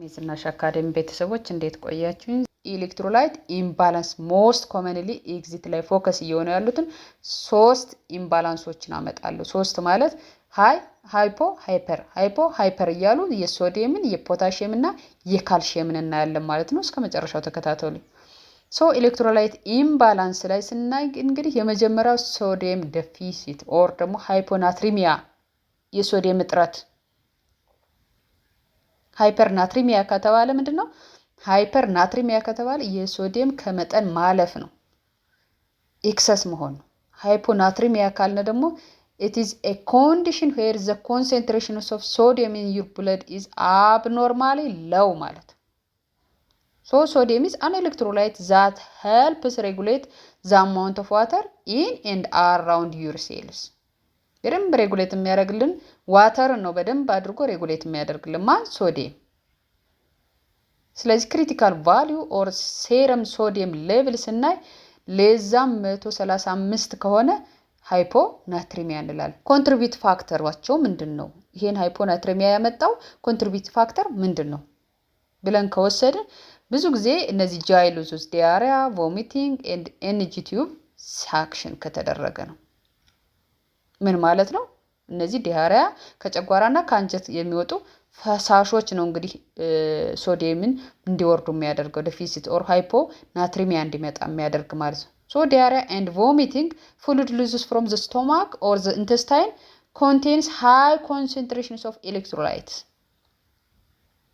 የዝናሽ አካዴሚ ቤተሰቦች፣ እንዴት ቆያችሁኝ? Electrolyte imbalance most commonly exit ላይ focus እየሆኑ ያሉትን ሶስት imbalance ኦችን አመጣለሁ። ሶስት ማለት high፣ hypo፣ hyper፣ hypo፣ hyper እያሉ የሶዲየምን፣ የፖታሽየም እና የካልሽየምን እናያለን ማለት ነው። እስከ መጨረሻው ተከታተሉ። So electrolyte imbalance ላይ ስናይ እንግዲህ የመጀመሪያው sodium deficit or ደግሞ hyponatremia፣ የሶዲየም እጥረት። Hypernatremia ከተባለ ምንድን ነው? Hypernatremia ከተባለ የሶዲየም ከመጠን ማለፍ ነው፣ excess መሆን ነው። Hyponatremia ካልን ደግሞ it is a condition where the concentration of sodium in your blood is abnormally low ማለት ነው። So sodium is an electrolyte that helps regulate the amount of water in and around your cells። በደንብ regulate የሚያደርግልን water ን ነው። በደንብ አድርጎ regulate የሚያደርግልን ማን? ሶዲየም። ስለዚህ critical value or serum sodium level ስናይ less than 135 ከሆነ hyponatremia እንላለን። Contribute factor ኣቸው ምንድን ነው? ይሄን hyponatremia ያመጣው contribute factor ምንድን ነው ብለን ከወሰድን ብዙ ጊዜ እነዚህ GI losses፣ diarrhea፣ vomiting and NG tube suction ከተደረገ ነው። ምን ማለት ነው? እነዚህ diarrhea ከጨጓራና ከአንጀት የሚወጡ ፈሳሾች ነው እንግዲህ ሶዲየምን እንዲወርዱ የሚያደርገው፣ deficit or hyponatremia እንዲመጣ የሚያደርግ ማለት ነው። So diarrhea and vomiting fluid losses from the stomach or the intestine contains high concentrations of electrolytes።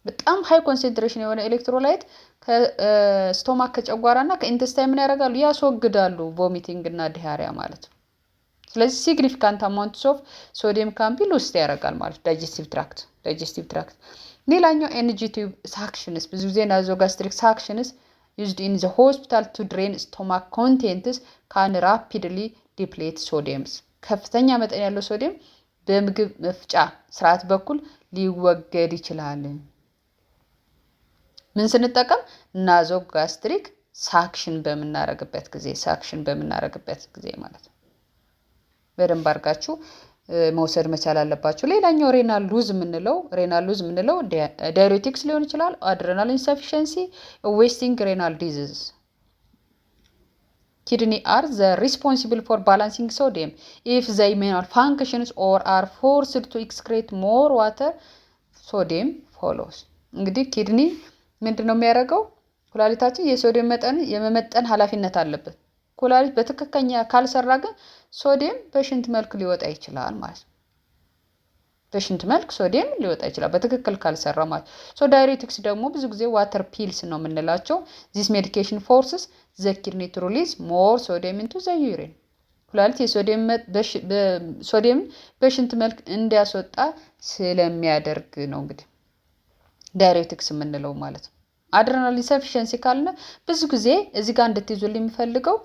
በጣም high concentration የሆነ electrolyte ከ stomach፣ ከጨጓራ እና ከ intestine ምን ያደርጋሉ? ያስወግዳሉ። Vomiting እና diarrhea ማለት ነው። ስለዚህ significant amounts of sodium can be lost ያደርጋል ማለት digestive tract። ሌላኛው NG tube suctions፣ ብዙ ጊዜ nasogastric suctions used in the hospital to drain stomach contents can rapidly deplete sodiums። ከፍተኛ መጠን ያለው ሶዲየም በምግብ መፍጫ ስርዓት በኩል ሊወገድ ይችላል። ምን ስንጠቀም? Nasogastric suction በምናደርግበት ጊዜ ማለት ነው። በደንብ አድርጋችሁ መውሰድ መቻል አለባችሁ። ሌላኛው renal loss የምንለው diuretics ሊሆን ይችላል፣ adrenal insufficiency፣ wasting renal disease። Kidney are the responsible for balancing sodium. If they malfunctions or are forced to excrete more water, sodium follows። እንግዲህ kidney ምንድን ነው የሚያደርገው? ኩላሊታችን የሶዲየም መጠን የመመጠን ኃላፊነት አለበት። ኩላሊት በትክክለኛ ካልሰራ ግን ሶዲየም በሽንት መልክ ሊወጣ ይችላል ማለት ነው። በሽንት መልክ ሶዲየም ሊወጣ ይችላል በትክክል ካልሰራ ማለት። So diuretics ደግሞ ብዙ ጊዜ water pills ነው የምንላቸው። This medication forces the kidney to release more sodium into the urine። ኩላሊት የሶዲየም በሽንት መልክ እንዲያስወጣ ስለሚያደርግ ነው እንግዲህ diuretics የምንለው ማለት ነው። Adrenal insufficiency ካልን ብዙ ጊዜ እዚህ ጋር እንድትይዙልኝ የምፈልገው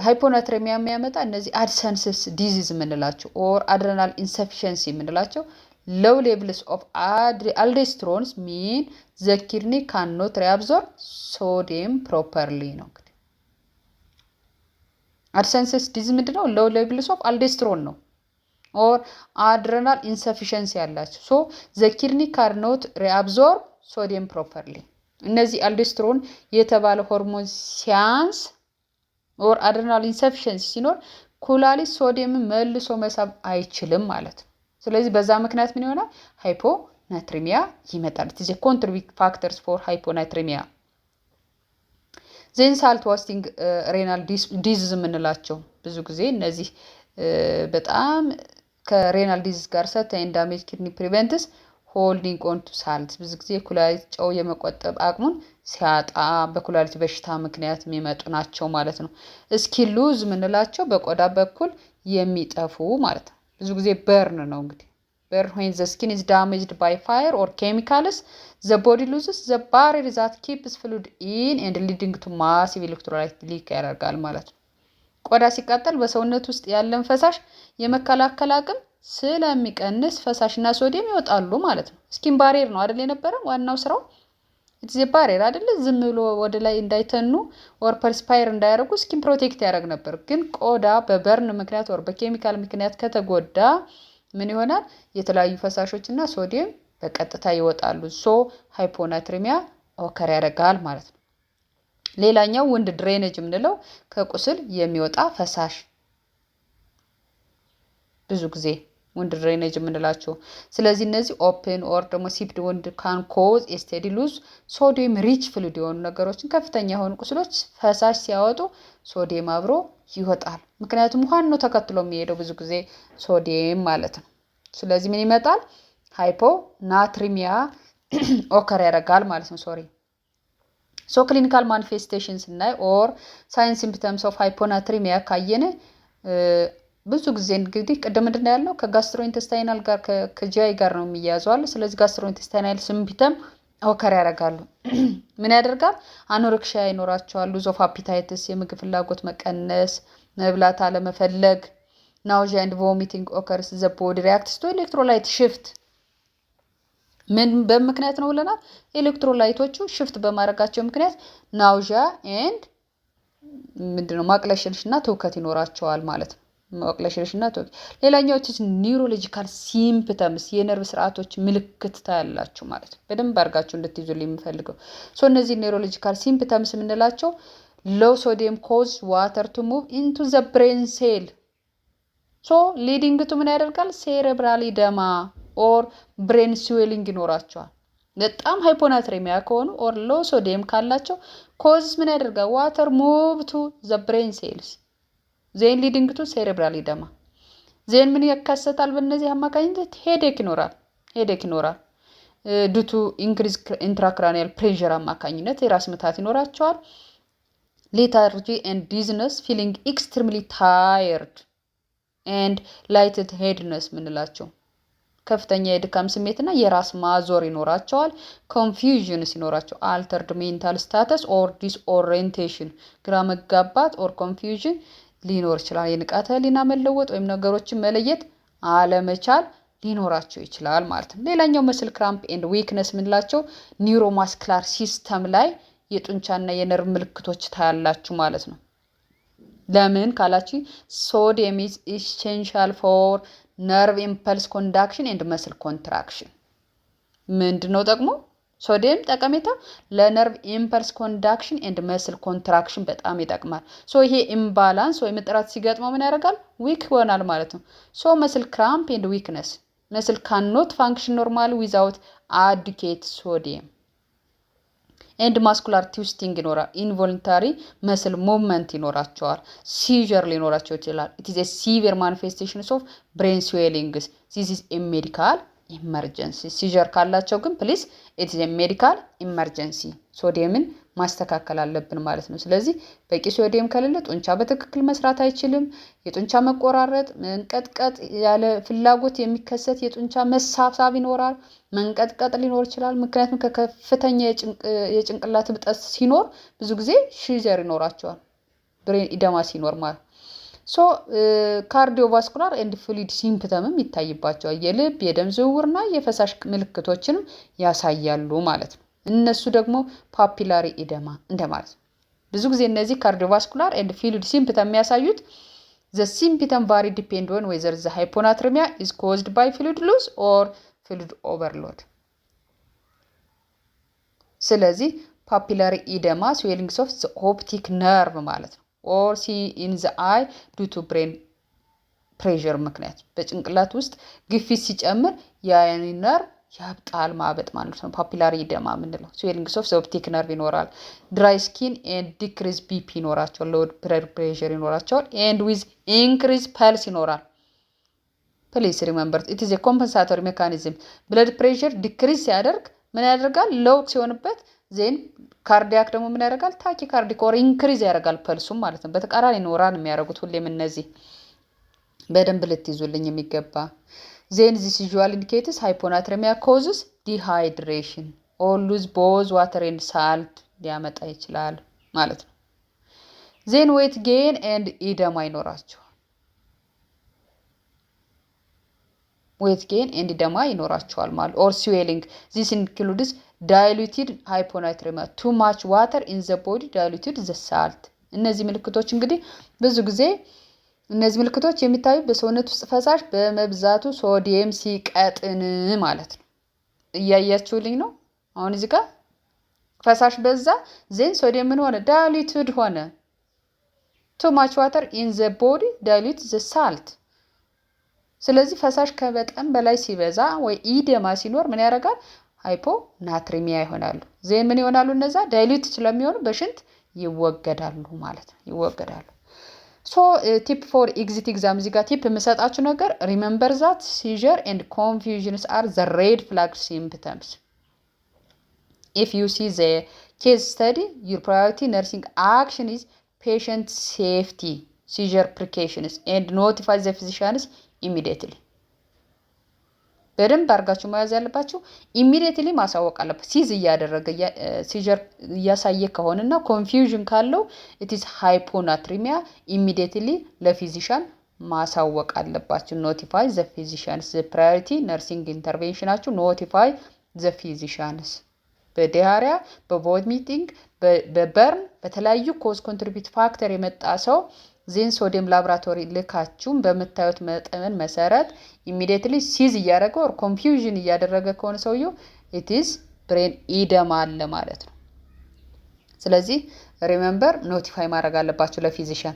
hyponatremia የሚያመጣ እነዚህ Addison's disease የምንላቸው or adrenal insufficiency የምንላቸው፣ ሎው ሌቭልስ ኦፍ አልዶስትሮንስ ሚን ዘ ኪድኒ ካኖት ሪአብዞርብ ሶዲየም ፕሮፐርሊ ነው። እንግዲህ Addison's disease ምንድን ነው? Low levels of aldosterone ነው or adrenal insufficiency ያላቸው፣ ሶ ዘ ኪድኒ ካኖት ሪአብዞርብ ሶዲየም ፕሮፐርሊ። እነዚህ aldosterone የተባለ ሆርሞን ሲያንስ or adrenal insufficiency ሲኖር ኩላሊት ሶዲየምን መልሶ መሳብ አይችልም ማለት ነው። ስለዚህ በዛ ምክንያት ምን ይሆናል? Hyponatremia ይመጣል። It contribute factors for hyponatremia። Then salt wasting renal disease የምንላቸው፣ ብዙ ጊዜ እነዚህ በጣም ከ renal disease ጋር certain damage kidney prevents holding on to salt። ብዙ ጊዜ ኩላሊት ጨው የመቆጠብ አቅሙን ሲያጣ በኩላሊት በሽታ ምክንያት የሚመጡ ናቸው ማለት ነው። Skin loss የምንላቸው በቆዳ በኩል የሚጠፉ ማለት ነው። ብዙ ጊዜ burn ነው እንግዲህ፣ burn, when the skin is damaged by fire or chemicals, the body loses the barrier that keeps fluid in and leading to massive electrolyte leak ያደርጋል ማለት ነው። ቆዳ ሲቃጠል በሰውነት ውስጥ ያለን ፈሳሽ የመከላከል አቅም ስለሚቀንስ ፈሳሽና ሶዲየም ይወጣሉ ማለት ነው። Skin barrier ነው አይደል የነበረ ዋናው ስራው? It's barrier አይደለ? ዝም ብሎ ወደ ላይ እንዳይተኑ or perspire እንዳያደርጉ skin protect ያደርግ ነበር። ግን ቆዳ በ burn ምክንያት or በኬሚካል ምክንያት ከተጎዳ ምን ይሆናል? የተለያዩ ፈሳሾች እና ሶዲየም በቀጥታ ይወጣሉ። So hyponatremia occur ያደርጋል ማለት ነው። ሌላኛው wound drainage የምንለው ከቁስል የሚወጣ ፈሳሽ፣ ብዙ ጊዜ wound drainage የምንላቸው። ስለዚህ እነዚህ open or ደግሞ seeped wound can cause steady loss sodium rich fluid የሆኑ ነገሮችን፣ ከፍተኛ የሆኑ ቁስሎች ፈሳሽ ሲያወጡ ሶዲየም አብሮ ይወጣል። ምክንያቱም ውሃን ነው ተከትሎ የሚሄደው ብዙ ጊዜ ሶዲየም ማለት ነው። ስለዚህ ምን ይመጣል? Hyponatremia occur ያደርጋል ማለት ነው። Sorry. So clinical manifestation ስናይ or sign symptoms of hyponatremia ካየን ብዙ ጊዜ እንግዲህ ቅድም ምንድን ነው ያልነው? ከ gastrointestinal ጋር፣ ከ GI ጋር ነው የሚያያዘው አለ። ስለዚህ gastrointestinal symptom occur ያደርጋሉ። ምን ያደርጋል? Anorexia ይኖራቸዋል። Loss of appetites፣ የምግብ ፍላጎት መቀነስ፣ መብላት አለመፈለግ፣ nausea and vomiting occurs. The body reacts to electrolyte shift። ምን በምክንያት ነው ብለናል? Electrolyte ኦቹ shift በማድረጋቸው ምክንያት nausea and ምንድነው ማቅለሽለሽ እና ትውከት ይኖራቸዋል ማለት ነው። ማቅለሽለሽ እና ትውከት። ሌላኛው neurological symptoms፣ የነርቭ ስርዓቶች ምልክት ታያላችሁ ማለት ነው። በደንብ አድርጋችሁ እንድትይዙልኝ የምፈልገው፣ so እነዚህ neurological symptoms የምንላቸው low sodium cause water to move into the brain cell, so leading to ምን ያደርጋል? Cerebral edema or brain swelling ይኖራቸዋል። በጣም hyponatremia ከሆኑ or low sodium ካላቸው causes ምን ያደርጋል? Water move to the brain cells, then leading to cerebral edema. Then ምን ይከሰታል? በእነዚህ አማካኝነት headache ይኖራል። Headache ይኖራል። Due to increase intracranial pressure አማካኝነት የራስ ምታት ይኖራቸዋል። Lethargy and dizziness, feeling extremely tired and lightheadedness የምንላቸው ከፍተኛ የድካም ስሜትና የራስ ማዞር ይኖራቸዋል። Confusions ይኖራቸው፣ altered mental status or disorientation፣ ግራ መጋባት or confusion ሊኖር ይችላል። የንቃተ ህሊና መለወጥ ወይም ነገሮችን መለየት አለመቻል ሊኖራቸው ይችላል ማለት ነው። ሌላኛው muscle cramp and weakness የምንላቸው neuromuscular system ላይ የጡንቻና የነርቭ ምልክቶች ታያላችሁ ማለት ነው። ለምን ካላችሁ sodium is essential for nerve impulse conduction and muscle contraction። ምንድን ነው ጥቅሙ? ሶዲየም ጠቀሜታ ለ nerve impulse conduction and muscle contraction በጣም ይጠቅማል። So ይሄ imbalance ወይም እጥረት ሲገጥመው ምን ያደርጋል? Weak ይሆናል ማለት ነው። ሶ መስል ክራምፕ ኤንድ ዊክነስ፣ መስል ካኖት ፋንክሽን ኖርማሊ ዊዛውት አዲኬት ሶዲየም ኤንድ ማስኩላር ትዊስቲንግ ይኖራል። Involuntary muscle movement ይኖራቸዋል። Seizure ሊኖራቸው ይችላል። It is severe manifestations of brain swellings. This is a medical emergency። Seizure ካላቸው ግን please, it is medical emergency። ሶዲየምን ማስተካከል አለብን ማለት ነው። ስለዚህ በቂ ሶዲየም ከሌለ ጡንቻ በትክክል መስራት አይችልም። የጡንቻ መቆራረጥ፣ መንቀጥቀጥ፣ ያለ ፍላጎት የሚከሰት የጡንቻ መሳሳብ ይኖራል። መንቀጥቀጥ ሊኖር ይችላል። ምክንያቱም ከከፍተኛ የጭንቅላት እብጠት ሲኖር ብዙ ጊዜ seizure ይኖራቸዋል። Brain edema ሲኖር ማለት። So cardiovascular and fluid symptom ም ይታይባቸዋል። የልብ የደም ዝውውርና የፈሳሽ ምልክቶችንም ያሳያሉ ማለት ነው። እነሱ ደግሞ papillary edema እንደማለት ነው። ብዙ ጊዜ እነዚህ cardiovascular and fluid symptom የሚያሳዩት the symptom vary depend on whether the hyponatremia is caused by fluid loss or fluid overload። ስለዚህ papillary edema, swellings of the optic nerve ማለት ነው or see in the eye due to brain pressure ምክንያት በጭንቅላት ውስጥ ግፊት ሲጨምር የአይን ነርቭ ያብጣል፣ ማበጥ ማለት ነው። Papillary edema የምንለው swellings of the optic nerve ይኖራል። Dry skin and decrease BP ይኖራቸዋል። Low blood pressure ይኖራቸዋል። And with increase pulse ይኖራል። Please remember, it is compensatory mechanism። Blood pressure decrease ሲያደርግ ምን ያደርጋል? Low ሲሆንበት then cardiac ደግሞ ምን ያደርጋል? Tachycardic or increase ያደርጋል pulse ኡም ማለት ነው። በተቃራኒ ኖራን የሚያደርጉት ሁሌም እነዚህ በደንብ ልትይዙልኝ የሚገባ። Then this usual indicates hyponatremia causes dehydration or lose both water and salt ሊያመጣ ይችላል ማለት ነው። Then weight gain and edema ይኖራቸዋል። Weight gain and edema ይኖራቸዋል ማለት or swelling. This includes diluted hyponatremia, too much water in the body diluted the salt። እነዚህ ምልክቶች እንግዲህ ብዙ ጊዜ እነዚህ ምልክቶች የሚታዩ በሰውነት ውስጥ ፈሳሽ በመብዛቱ ሶዲየም ሲቀጥን ማለት ነው። እያያችሁልኝ ነው። አሁን እዚህ ጋር ፈሳሽ በዛ፣ then sodium ምን ሆነ? Diluted ሆነ። Too much water in the body dilute the salt። ስለዚህ ፈሳሽ ከመጠን በላይ ሲበዛ ወይ edema ሲኖር ምን ያደርጋል? Hyponatremia ይሆናሉ። Then ምን ይሆናሉ? እነዛ dilute ስለሚሆኑ በሽንት ይወገዳሉ ማለት ነው፣ ይወገዳሉ። So tip for exit exam፣ እዚህ ጋር tip የምሰጣችሁ ነገር remember that seizure and confusions are the red flag symptoms. If you see the case study, your priority nursing action is patient safety, seizure precautions, and notify the physicians immediately። በደንብ አድርጋችሁ መያዝ ያለባችሁ immediately ማሳወቅ አለበት። Seize እያደረገ፣ seizure እያሳየ ከሆነና confusion ካለው it's hyponatremia፣ immediately ለ physician ማሳወቅ አለባችሁ። Notify the physicians. Priority nursing intervention ኣችሁ notify the physicians። በ diarrhea፣ በ vomiting፣ በ burn፣ በተለያዩ cause contribute factor የመጣ ሰው then sodium laboratory ልካችሁም በምታዩት መጠን መሰረት immediately seize እያደረገ or confusion እያደረገ ከሆነ ሰውየው it's brain edema አለ ማለት ነው። ስለዚህ remember notify ማድረግ አለባችሁ ለ physician።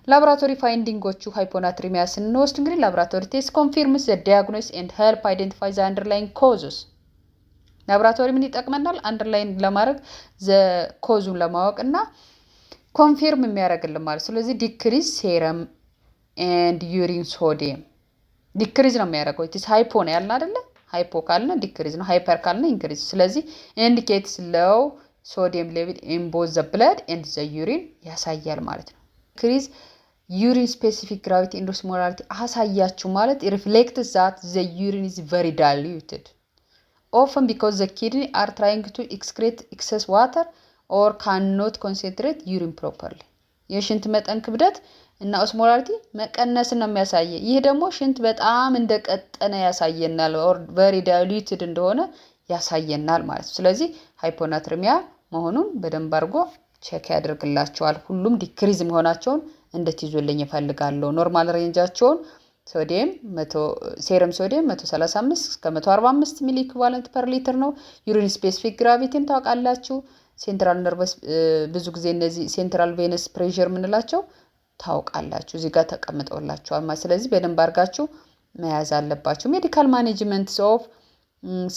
Laboratory finding ኦቹ hyponatremia ስንወስድ እንግዲህ laboratory test confirms the diagnosis and help identify the underlying causes። ላቦራቶሪ ምን ይጠቅመናል? Underline ለማድረግ the cause ኡን ለማወቅ እና confirm የሚያደርግልን ማለት። ስለዚህ decrease serum and urine sodium decrease ነው የሚያደርገው። It's hypo ነው ያልን አይደለ? Hypo ካልን decrease ነው፣ hyper ካልን increase። ስለዚህ indicates low sodium level in both the blood and the urine ያሳያል ማለት ነው። Decrease urine specific gravity and osmolarity አሳያችሁ ማለት reflect that the urine is very diluted, often because the kidney are trying to excrete excess water or cannot concentrate urine properly። የሽንት መጠን ክብደት እና osmolarity መቀነስን ነው የሚያሳየ። ይህ ደግሞ ሽንት በጣም እንደቀጠነ ያሳየናል፣ or very diluted እንደሆነ ያሳየናል ማለት ነው። ስለዚህ hyponatremia መሆኑን በደንብ አድርጎ check ያደርግላቸዋል። ሁሉም decrease መሆናቸውን እንድትይዙልኝ እፈልጋለሁ። Normal range ኣቸውን sodium serum sodium 135 እስከ 145 milliequivalent per liter ነው። Urine specific gravity ን ታውቃላችሁ። Central nervous ብዙ ጊዜ እነዚህ central venous pressure የምንላቸው ታውቃላችሁ። እዚህ ጋር ተቀምጠውላችኋል ማለት። ስለዚህ በደንብ አድርጋችሁ መያዝ አለባችሁ። Medical management of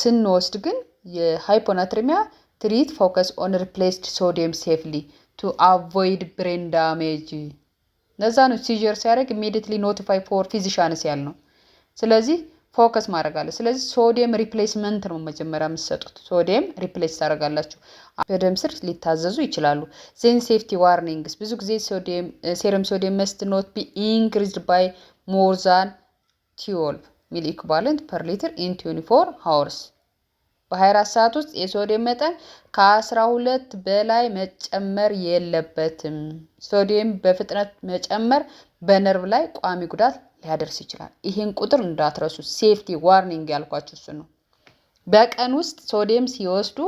ስንወስድ ግን የ hyponatremia treat focus on replaced sodium safely to avoid brain damage። ለዛ ነው seizure ሲያደርግ immediately notify for physicians ያልነው። ስለዚህ focus ማድረግ አለ። ስለዚህ sodium replacement ነው መጀመሪያ የምትሰጡት። Sodium replace ታደርጋላችሁ። በደም ስር ሊታዘዙ ይችላሉ። Then safety warnings፣ ብዙ ጊዜ serum sodium must not be increased by more than 12 milliequivalent per liter in 24 hours። በ24 ሰዓት ውስጥ የሶዲየም መጠን ከ12 በላይ መጨመር የለበትም። ሶዲየም በፍጥነት መጨመር በነርቭ ላይ ቋሚ ጉዳት ሊያደርስ ይችላል። ይህን ቁጥር እንዳትረሱ። Safety warning ያልኳችሁ እሱ ነው። በቀን ውስጥ ሶዲየም ሲወስዱ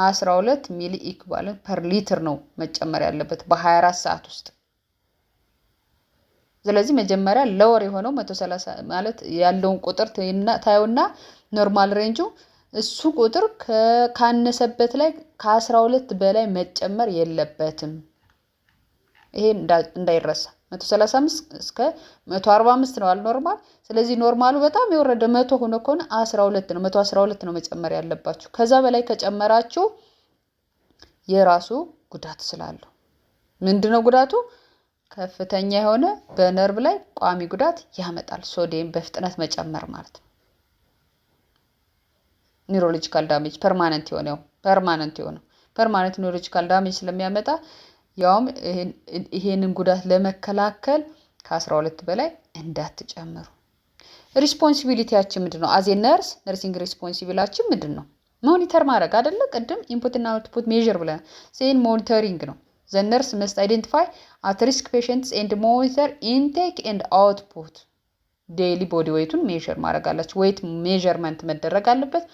12 milliequivalent per liter ነው መጨመር ያለበት በ24 ሰዓት ውስጥ። ስለዚህ መጀመሪያ lower የሆነው 130 ማለት ያለውን ቁጥር ታዩና normal range ኡ እሱ ቁጥር ካነሰበት ላይ ከ12 በላይ መጨመር የለበትም። ይሄ እንዳይረሳ፣ 135 እስከ 145 ነው አል normal። ስለዚህ normal ኡ በጣም የወረደ 100 ሆኖ ከሆነ 12 ነው፣ 112 ነው መጨመር ያለባችሁ። ከዛ በላይ ከጨመራችሁ የራሱ ጉዳት ስላለው፣ ምንድነው ጉዳቱ? ከፍተኛ የሆነ በነርቭ ላይ ቋሚ ጉዳት ያመጣል። ሶዲየም በፍጥነት መጨመር ማለት ነው። Neurological damage permanent የሆነው permanent neurological damage ስለሚያመጣ ያውም ይሄንን ጉዳት ለመከላከል ከ12 በላይ እንዳትጨምሩ። Responsibility ያችን ምንድን ነው? As a nurse nursing responsibility ኣችን ምንድን ነው? Monitor ማድረግ አይደለ? ቅድም input እና output measure ብለናል። Then monitoring ነው። The nurse must identify at risk patients and monitor intake and output. Daily body weight ኡን measure ማድረግ አላችሁ። Weight measurement መደረግ አለበት።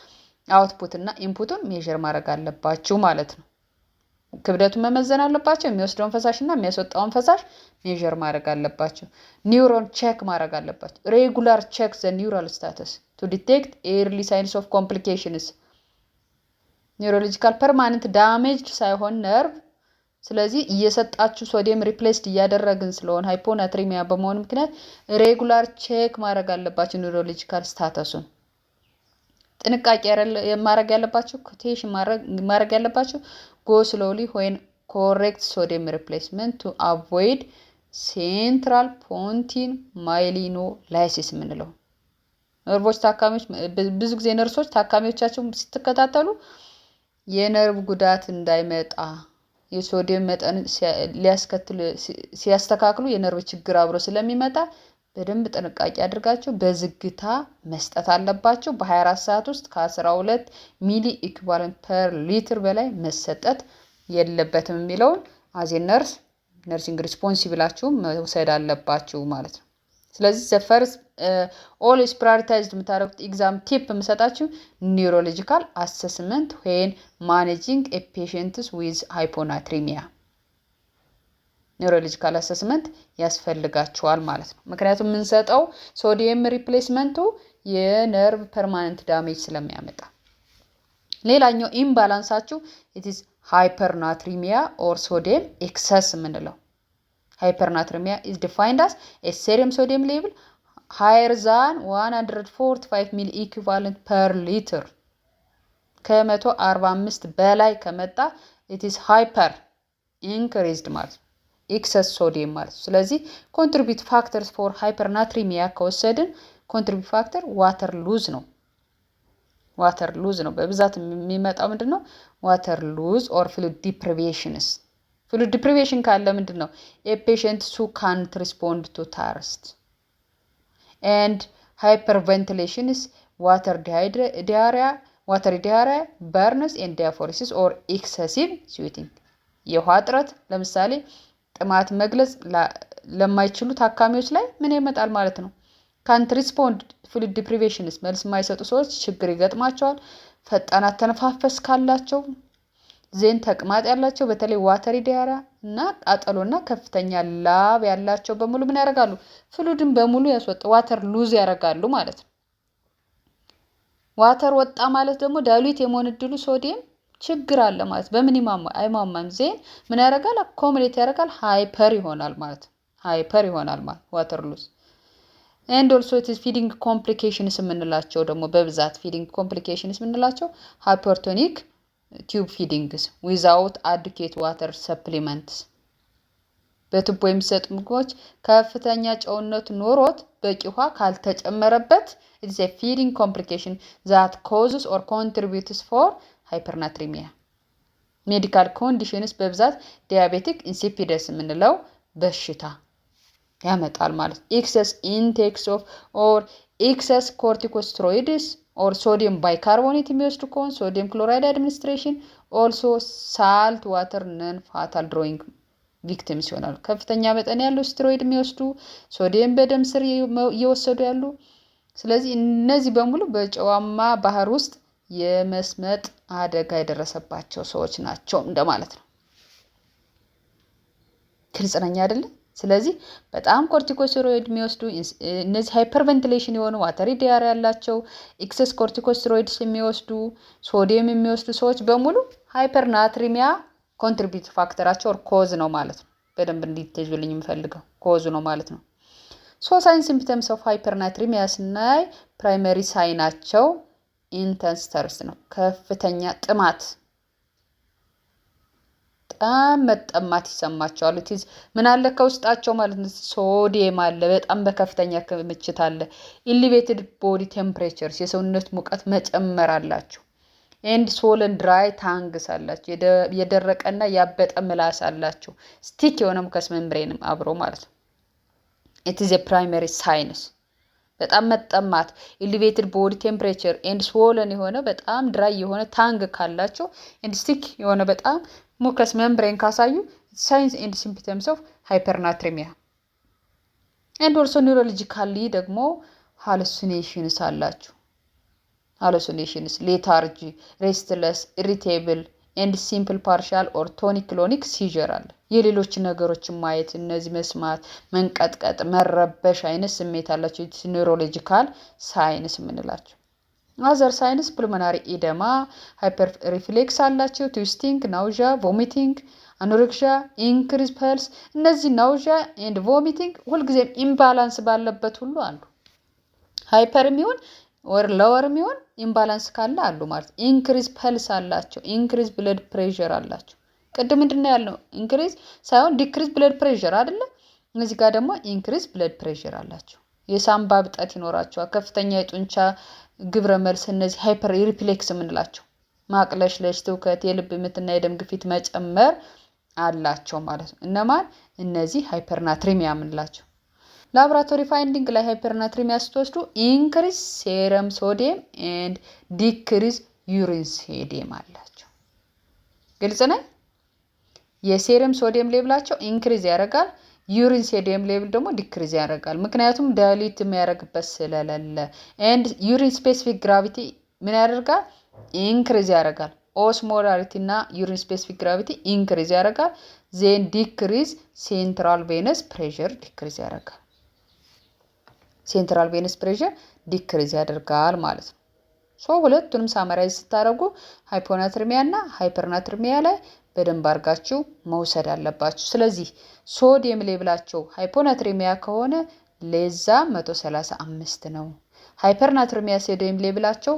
Output እና input ኡን measure ማድረግ አለባችሁ ማለት ነው። ክብደቱን መመዘን አለባቸው። የሚወስደውን ፈሳሽ እና የሚያስወጣውን ፈሳሽ measure ማድረግ አለባቸው። Neuron check ማድረግ አለባቸው። Regular check the neural status to detect early signs of complications. Neurological permanent damaged ሳይሆን ነርቭ፣ ስለዚህ እየሰጣችሁ sodium replaced እያደረግን ስለሆነ hyponatremia በመሆኑ ምክንያት regular check ማድረግ አለባችሁ neurological status ኡን። ጥንቃቄ ማድረግ ያለባችሁ፣ caution ማድረግ ያለባችሁ go slowly when correct sodium replacement to avoid central pontine myelinolysis የምንለው። ነርቮች ታካሚዎች ብዙ ጊዜ ነርሶች ታካሚዎቻቸው ስትከታተሉ የነርቭ ጉዳት እንዳይመጣ የሶዲየም መጠን ሊያስከትል ሲያስተካክሉ የነርቭ ችግር አብሮ ስለሚመጣ በደንብ ጥንቃቄ አድርጋችሁ በዝግታ መስጠት አለባቸው። በ24 ሰዓት ውስጥ ከ12 milliequivalent per liter በላይ መሰጠት የለበትም የሚለውን as a nurse nursing responsible ኣችሁ መውሰድ አለባችሁ ማለት ነው። ስለዚህ the first always prioritized የምታደርጉት exam tip የምሰጣችሁ neurological assessment when managing a patients with hyponatremia neurological assessment ያስፈልጋቸዋል ማለት ነው። ምክንያቱም የምንሰጠው sodium replacement ኡ የነርቭ permanent damage ስለሚያመጣ። ሌላኛው imbalance ኣችሁ it's hypernatremia or sodium excess የምንለው። Hypernatremia is defined as a serum sodium level higher than 145 milliequivalent per liter። ከ145 በላይ ከመጣ it's hyper increased ማለት ነው። Excess sodium ማለት ነው። ስለዚህ contribute factors for hypernatremia ከወሰድን contribute factor water loss ነው። Water loss ነው በብዛት የሚመጣው ምንድን ነው? Water loss or fluid deprivations። Fluid deprivation ካለ ምንድን ነው? ኤ ፔሽንት ሱ ካንት ሪስፖንድ ቱ ታርስት ኤንድ ሃይፐርቨንቲሌሽንስ፣ water diarrhea፣ watery diarrhea፣ burns and diaphoresis or excessive sweating። የውሃ እጥረት ለምሳሌ ጥማት መግለጽ ለማይችሉ ታካሚዎች ላይ ምን ይመጣል ማለት ነው? ካንት ሪስፖንድ ፍሉድ ዲፕሪቬሽንስ መልስ የማይሰጡ ሰዎች ችግር ይገጥማቸዋል። ፈጣን አተነፋፈስ ካላቸው፣ then ተቅማጥ ያላቸው፣ በተለይ watery diarrhea እና ቃጠሎና ከፍተኛ ላብ ያላቸው በሙሉ ምን ያደርጋሉ? Fluid ን በሙሉ ያስወጣ water lose ያደርጋሉ ማለት ነው። Water ወጣ ማለት ደግሞ dilute የመሆን እድሉ ሶዲየም ችግር አለ ማለት በምን ይሟማ አይሟማም። Then ምን ያደርጋል? Accumulate ያደርጋል፣ hyper ይሆናል ማለት hyper ይሆናል ማለት water loss። And also it feeding complications የምንላቸው ደግሞ፣ በብዛት feeding complications የምንላቸው hypertonic tube feedings without adequate water supplements፣ በቱቦ የሚሰጡ ምግቦች ከፍተኛ ጨውነት ኖሮት በቂ ውሃ ካልተጨመረበት it's a feeding complication that causes or contributes for hypernatremia። Medical conditions በብዛት diabetic insipidus የምንለው በሽታ ያመጣል ማለት። Excess intakes of or excess corticosteroids or sodium bicarbonate የሚወስዱ ከሆን፣ sodium chloride administration also፣ salt water non fatal drowning victims ይሆናሉ። ከፍተኛ መጠን ያለው ስቴሮይድ የሚወስዱ፣ ሶዲየም በደም ስር እየወሰዱ ያሉ፣ ስለዚህ እነዚህ በሙሉ በጨዋማ ባህር ውስጥ የመስመጥ አደጋ የደረሰባቸው ሰዎች ናቸው እንደማለት ነው። ግልጽ ነኝ አይደለ? ስለዚህ በጣም corticosteroid የሚወስዱ፣ እነዚህ hyperventilation የሆኑ፣ watery diarrhea ያላቸው፣ excess corticosteroids የሚወስዱ፣ ሶዲየም የሚወስዱ ሰዎች በሙሉ hypernatremia contribute factor ኣቸው or cause ነው ማለት ነው። በደንብ እንዲትይዙልኝ የምፈልገው cause ኡ ነው ማለት ነው። So sign symptoms of hypernatremia ስናይ primary sign ኣቸው intense thirst ነው። ከፍተኛ ጥማት፣ በጣም መጠማት ይሰማቸዋል። It's ምን አለ ከውስጣቸው ማለት ነው? ሶዲየም አለ፣ በጣም በከፍተኛ ክምችት አለ። Elevated body temperatures፣ የሰውነት ሙቀት መጨመር አላቸው። And swollen dry tongues አላቸው። የደረቀና ያበጠ ምላስ አላቸው። Sticky የሆነ mucous membrane ም አብሮ ማለት ነው። It is primary signs በጣም መጠማት፣ elevated body temperature and swollen የሆነ በጣም dry የሆነ tongue ካላቸው and sticky የሆነ በጣም mucous membrane ካሳዩ signs and symptoms of hypernatremia። And also neurologically ደግሞ hallucinations አላቸው። Hallucinations፣ lethargy፣ restless፣ irritable and simple partial or tonic clonic seizure አለ። የሌሎች ነገሮችን ማየት፣ እነዚህ መስማት፣ መንቀጥቀጥ፣ መረበሽ አይነት ስሜት አላቸው። Neurological signs የምንላቸው Other signs pulmonary edema፣ hyperreflex አላቸው፣ twisting፣ nausea፣ vomiting፣ anorexia፣ increase pulse። እነዚህ nausea and vomiting ሁልጊዜም imbalance ባለበት ሁሉ አሉ። Hyper የሚሆን or lower የሚሆን imbalance ካለ አሉ ማለት። Increase pulse አላቸው። Increase blood pressure አላቸው። ቅድም ምንድን ነው ያልነው? Increase ሳይሆን decrease blood pressure አይደለ? እዚህ ጋር ደግሞ increase blood pressure አላቸው። የሳምባ እብጠት ይኖራቸዋል። ከፍተኛ የጡንቻ ግብረ መልስ፣ እነዚህ hyperreflex የምንላቸው ማቅለሽለሽ፣ ትውከት፣ የልብ ምትና የደም ግፊት መጨመር አላቸው ማለት ነው። እነማን? እነዚህ hypernatremia የምንላቸው። Laboratory finding ላይ hypernatremia ስትወስዱ increase serum sodium and decrease urine sodium አላቸው። ግልጽ ነው። የ serum sodium level ኣቸው increase ያደርጋል። Urine sodium level ደግሞ decrease ያደርጋል። ምክንያቱም dilute የሚያደርግበት ስለሌለ። And urine specific gravity ምን ያደርጋል? Increase ያደርጋል። Osmolarity እና urine specific gravity increase ያደርጋል። Then decrease central venous pressure decrease ያደርጋል። Central venous pressure decrease ያደርጋል ማለት ነው። So ሁለቱንም summarize ስታደርጉ hyponatremia እና hypernatremia ላይ በደንብ አድርጋችሁ መውሰድ አለባችሁ። ስለዚህ sodium level ኣቸው hyponatremia ከሆነ less than 135 ነው። Hypernatremia sodium level ኣቸው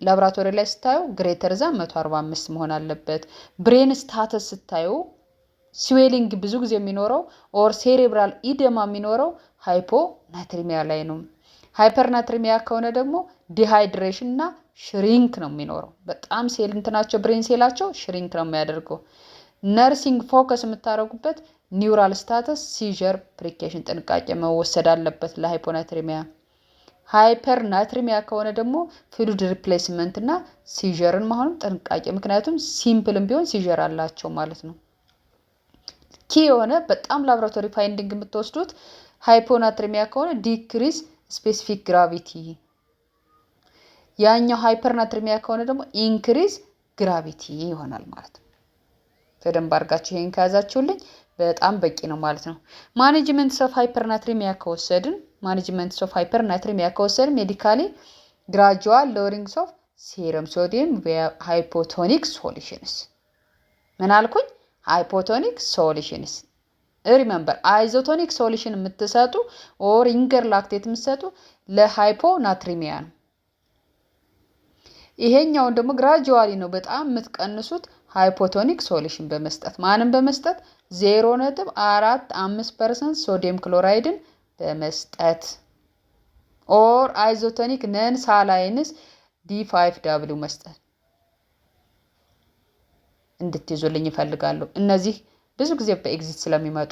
ላቦራቶሪ ላይ ስታዩ greater than 145 መሆን አለበት። Brain status ስታዩ swelling ብዙ ጊዜ የሚኖረው or cerebral edema የሚኖረው hyponatremia ላይ ነው። Hypernatremia ከሆነ ደግሞ dehydration እና shrink ነው የሚኖረው። በጣም ሴል እንትናቸው brain cell ኣቸው shrink ነው የሚያደርገው። Nursing focus የምታደርጉበት neural status፣ seizure precaution ጥንቃቄ መወሰድ አለበት ለ hyponatremia። Hypernatremia ከሆነ ደግሞ fluid replacement እና seizure ን መሆኑም ጥንቃቄ፣ ምክንያቱም simple ም ቢሆን seizure አላቸው ማለት ነው። Key የሆነ በጣም laboratory finding የምትወስዱት hyponatremia ከሆነ decrease specific gravity፣ ያኛው hypernatremia ከሆነ ደግሞ increase gravity ይሆናል ማለት ነው። በደንብ አድርጋችሁ ይሄን ከያዛችሁልኝ በጣም በቂ ነው ማለት ነው። Management of hypernatremia ከወሰድን management of hypernatremia ከወሰድን medically gradual lowering of serum sodium hypotonic solutions። ምን አልኩኝ? Hypotonic solutions። Remember, isotonic solution የምትሰጡ or Ringer lactate የምትሰጡ ለ hyponatremia ነው። ይሄኛውን ደግሞ gradually ነው በጣም የምትቀንሱት hypotonic solution በመስጠት። ማንም በመስጠት? 0.45% sodium chloride ን በመስጠት or isotonic non salines D5W መስጠት እንድትይዙልኝ ይፈልጋሉ። እነዚህ ብዙ ጊዜ በ exit ስለሚመጡ።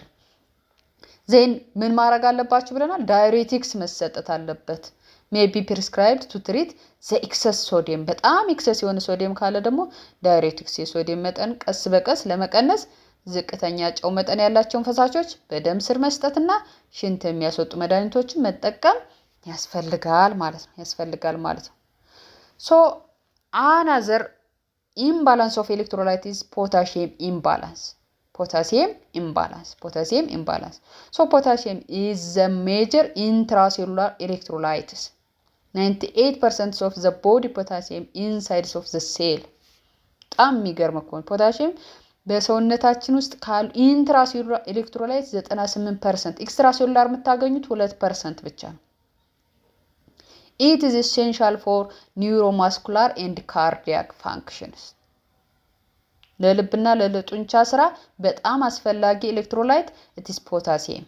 Then ምን ማድረግ አለባችሁ ብለናል? Diuretics መሰጠት አለበት። May be prescribed to treat the excess sodium። በጣም excess የሆነ ሶዲየም ካለ ደግሞ diuretics የሶዲየም መጠን ቀስ በቀስ ለመቀነስ ዝቅተኛ ጨው መጠን ያላቸውን ፈሳሾች በደም ስር መስጠትና ሽንት የሚያስወጡ መድኃኒቶችን መጠቀም ያስፈልጋል ማለት ነው ያስፈልጋል ማለት ነው። So another imbalance of electrolyte is potassium imbalance, potassium imbalance, potassium imbalance. So potassium is the major intracellular electrolytes. 98% of the body potassium inside of the cell። በጣም የሚገርም እኮ ነው። ፖታሲየም በሰውነታችን ውስጥ ካሉ intracellular electrolyte 98%፣ extracellular የምታገኙት 2% ብቻ ነው። It is essential for neuromuscular and cardiac functions። ለልብና ለጡንቻ ስራ በጣም አስፈላጊ electrolyte it's potassium።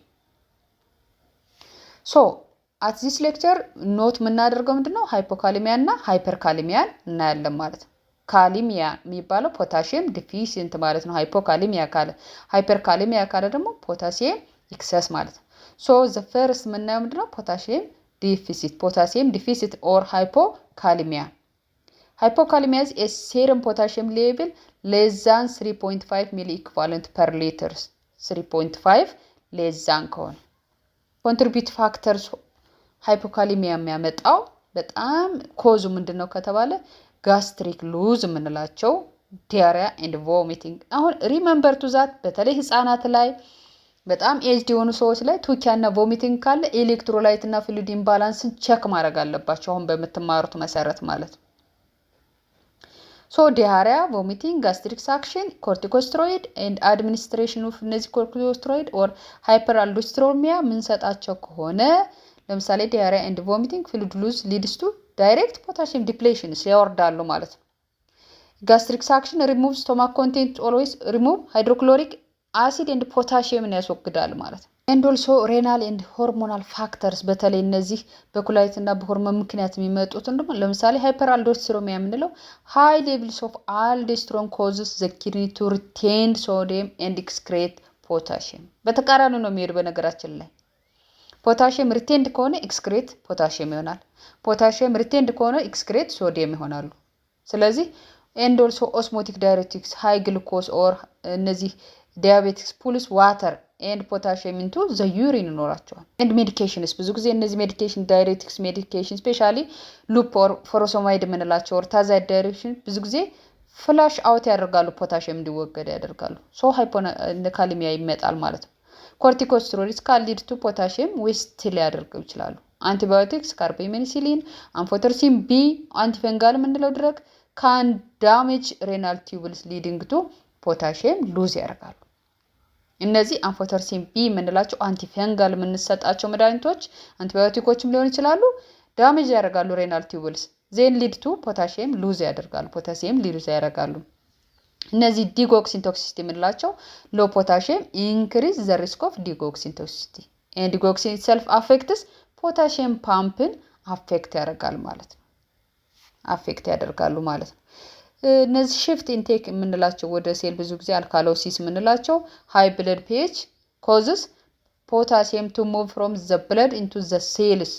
So at this lecture note የምናደርገው ምንድን ነው? Hypokalemia እና hyperkalemia ን እናያለን ማለት ነው። Kalemia የሚባለው potassium deficient ማለት ነው። Hypokalemia ካለ፣ hyperkalemia ካለ ደግሞ potassium excess ማለት ነው። So the first የምናየው ምንድነው? Potassium deficit, potassium deficit or hypokalemia. Hypokalemia is a serum potassium level less than 3.5 milliequivalent per liters። 3.5 less than ከሆነ። Contribute factors hypokalemia የሚያመጣው በጣም cause ኡ ምንድን ነው ከተባለ gastric loss የምንላቸው diarrhea and vomiting። አሁን remember to that በተለይ ህጻናት ላይ በጣም aged የሆኑ ሰዎች ላይ toxemia እና vomiting ካለ electrolyte እና fluid imbalance ን check ማድረግ አለባቸው። አሁን በምትማሩት መሰረት ማለት ነው። So diarrhea፣ vomiting፣ gastric suction፣ corticosteroid and administration of እነዚህ corticosteroid or hyperaldosteronemia የምንሰጣቸው ከሆነ፣ ለምሳሌ diarrhea and vomiting፣ fluid loss leads to direct potassium depletions ያወርዳሉ ማለት ነው። ጋስትሪክ ሳክሽን ሪሙቭ ስቶማክ ኮንቴንት፣ ኦልዌይስ ሪሙቭ ሃይድሮክሎሪክ አሲድ ኤንድ ፖታሽየምን ያስወግዳል ማለት ነው። And also renal and hormonal factors፣ በተለይ እነዚህ በኩላሊት እና በሆርሞን ምክንያት የሚመጡትን ደግሞ ለምሳሌ hyperaldosteronemia የምንለው high levels of aldosterone causes the kidney to retain sodium and excrete potassium። በተቃራኒ ነው የሚሄዱ። በነገራችን ላይ potassium retained ከሆነ excrete potassium ይሆናል። Potassium retained ከሆነ excrete sodium ይሆናሉ። ስለዚህ and also osmotic diuretics፣ high glucose or እነዚህ diabetics pulls water and potassium into the urine ይኖራቸዋል። And medications፣ ብዙ ጊዜ እነዚህ medication፣ diuretics medication፣ specially loop or furosemide የምንላቸው or thiazide diuretic ብዙ ጊዜ flush out ያደርጋሉ፣ ፖታሽየም እንዲወገድ ያደርጋሉ። So hypokalemia ይመጣል ማለት ነው። Corticosteroids can lead to potassium waste ሊያደርገው ይችላሉ። Antibiotics፣ carbenicillin፣ amphotericin B፣ antifungal የምንለው drug can damage renal tubules, leading to potassium lose ያደርጋሉ። እነዚህ amphotericin B የምንላቸው antifungal የምንሰጣቸው መድኃኒቶች፣ አንቲባዮቲኮችም ሊሆን ይችላሉ፣ damage ያደርጋሉ renal tubules, then lead to potassium lose ያደርጋሉ። Potassium lose ያደርጋሉ። እነዚህ digoxin toxicity የምንላቸው low potassium increase the risk of digoxin toxicity, and digoxin itself affects potassium pump ን affect ያደርጋል ማለት ነው። Affect ያደርጋሉ ማለት ነው። እነዚህ shift intake የምንላቸው ወደ ሴል ብዙ ጊዜ alkalosis የምንላቸው high blood pH causes potassium to move from the blood into the cells።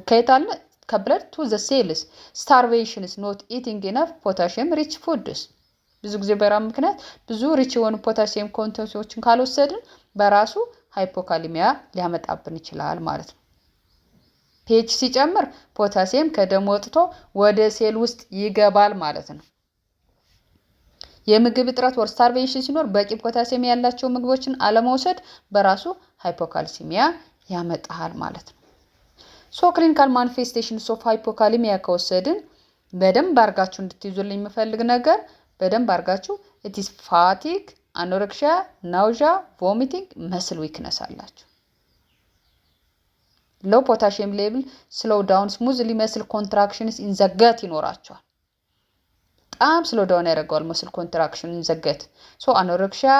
ከየት አለ? ከ blood to the cells። Starvations, not eating enough potassium rich foods። ብዙ ጊዜ በራብ ምክንያት ብዙ rich የሆኑ potassium content ኦችን ካልወሰድን በራሱ hypokalemia ሊያመጣብን ይችላል ማለት ነው። pH ሲጨምር ፖታሲየም ከደም ወጥቶ ወደ ሴል ውስጥ ይገባል ማለት ነው። የምግብ እጥረት or starvation ሲኖር በቂ ፖታሲየም ያላቸው ምግቦችን አለመውሰድ በራሱ hypocalcemia ያመጣል ማለት ነው። So clinical manifestations of hypokalemia ከወሰድን በደንብ አርጋችሁ እንድትይዙልኝ የምፈልግ ነገር በደንብ አርጋችሁ it's fatigue፣ anorexia፣ nausea፣ vomiting፣ muscle weakness አላቸው። Low potassium level slow down smooth muscle contractions in the gut ይኖራቸዋል። በጣም slow down ያደርገዋል muscle contraction in the gut። So anorexia፣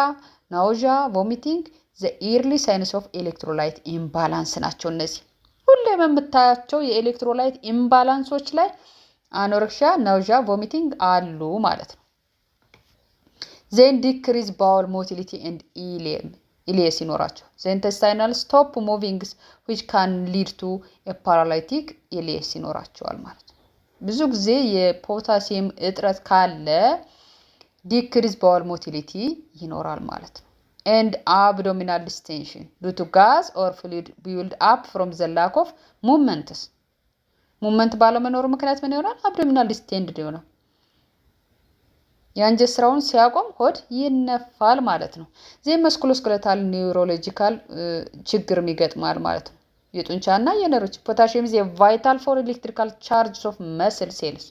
nausea፣ vomiting the early signs of electrolyte imbalance ናቸው። እነዚህ ሁሌም የምታያቸው የ electrolyte imbalance ኦች ላይ anorexia፣ nausea፣ vomiting አሉ ማለት ነው። Then decrease bowel motility and ileus ይኖራቸው። The intestinal stop movings, which can lead to paralytic ileus ይኖራቸዋል ማለት ነው። ብዙ ጊዜ የፖታሲየም እጥረት ካለ decrease bowel motility ይኖራል ማለት ነው። And abdominal distension due to gas or fluid build up from the lack of movements። Movement ባለመኖሩ ምክንያት ምን ይሆናል? Abdominal distended ይሆናል። የአንጀት ስራውን ሲያቆም ሆድ ይነፋል ማለት ነው። Then musculoskeletal, neurological ችግርም ይገጥማል ማለት ነው። የጡንቻና የነርቮች። Potassium is vital for electrical charge of muscle cells።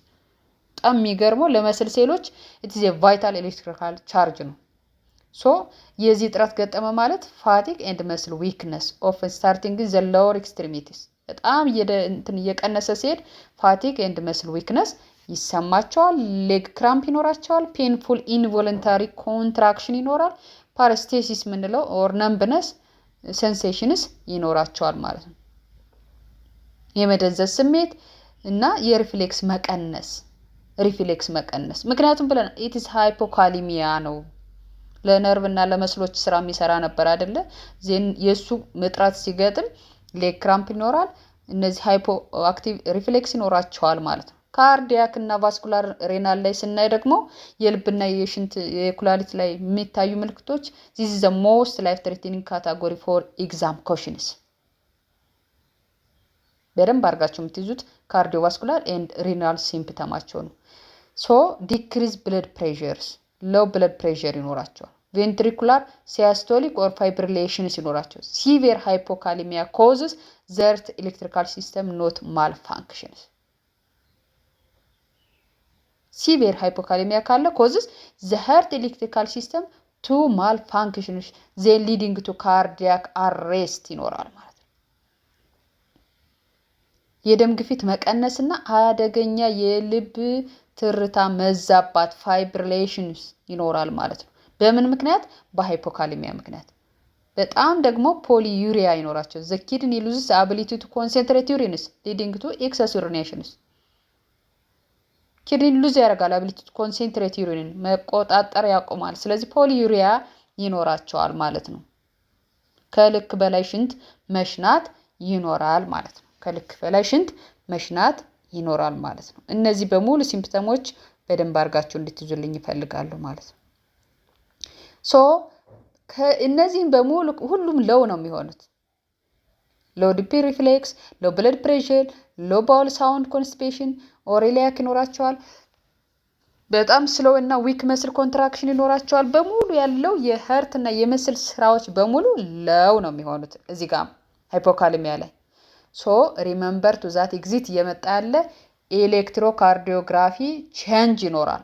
በጣም የሚገርመው ለ muscle ሴሎች it's vital electrical charge ነው። So የዚህ እጥረት ገጠመ ማለት fatigue and muscle weakness, often starting the lower extremities። በጣም እንትን እየቀነሰ ሲሄድ fatigue and muscle weakness ይሰማቸዋል። Leg cramp ይኖራቸዋል። Painful involuntary contraction ይኖራል። Paresthesias የምንለው or numbness sensations ይኖራቸዋል ማለት ነው። የመደንዘዝ ስሜት እና የ reflex መቀነስ፣ reflex መቀነስ። ምክንያቱም ብለን it's hypokalemia ነው። ለነርቭ እና ለ muscle ኦች ስራ የሚሰራ ነበር አይደለ? Then የእሱ እጥረት ሲገጥም leg cramp ይኖራል። እነዚህ hypoactive reflex ይኖራቸዋል ማለት ነው። Cardiac እና vascular renal ላይ ስናይ ደግሞ የልብና የሽንት የኩላሊት ላይ የሚታዩ ምልክቶች፣ this the most life threatening category for exam questions። በደንብ አድርጋችሁ የምትይዙት cardiovascular and renal symptom ኣቸው ነው። So decrease blood pressures፣ low blood pressure ይኖራቸዋል። Ventricular systolic or fibrillation ሲኖራቸው፣ severe hypokalemia causes the heart electrical system not malfunctions። Severe hypokalemia ካለ causes the heart electrical system to malfunctions, then leading to cardiac arrest ይኖራል ማለት ነው። የደም ግፊት መቀነስና አደገኛ የልብ ትርታ መዛባት fibrillations ይኖራል ማለት ነው። በምን ምክንያት? በ hypokalemia ምክንያት። በጣም ደግሞ polyuria ይኖራቸው፣ the kidney loses ability to concentrate urines, leading to excess urinations። Kidney lose ያደርጋል ability to concentrate urine ን መቆጣጠር ያቆማል። ስለዚህ polyuria ይኖራቸዋል ማለት ነው። ከልክ በላይ ሽንት መሽናት ይኖራል ማለት ነው። ከልክ በላይ ሽንት መሽናት ይኖራል ማለት ነው። እነዚህ በሙሉ symptom ኦች በደንብ አድርጋችሁ እንድትይዙልኝ እፈልጋለሁ ማለት ነው። So እነዚህም በሙሉ ሁሉም low ነው የሚሆኑት። Low deep reflex፣ low blood pressure፣ low bowel sound፣ constipation or leak ይኖራቸዋል። በጣም slow እና weak muscle contraction ይኖራቸዋል። በሙሉ ያለው የ heart እና የ muscle ስራዎች በሙሉ low ነው የሚሆኑት እዚህ ጋር hypokalemia ላይ። So remember to that exit እየመጣ ያለ electrocardiography change ይኖራል።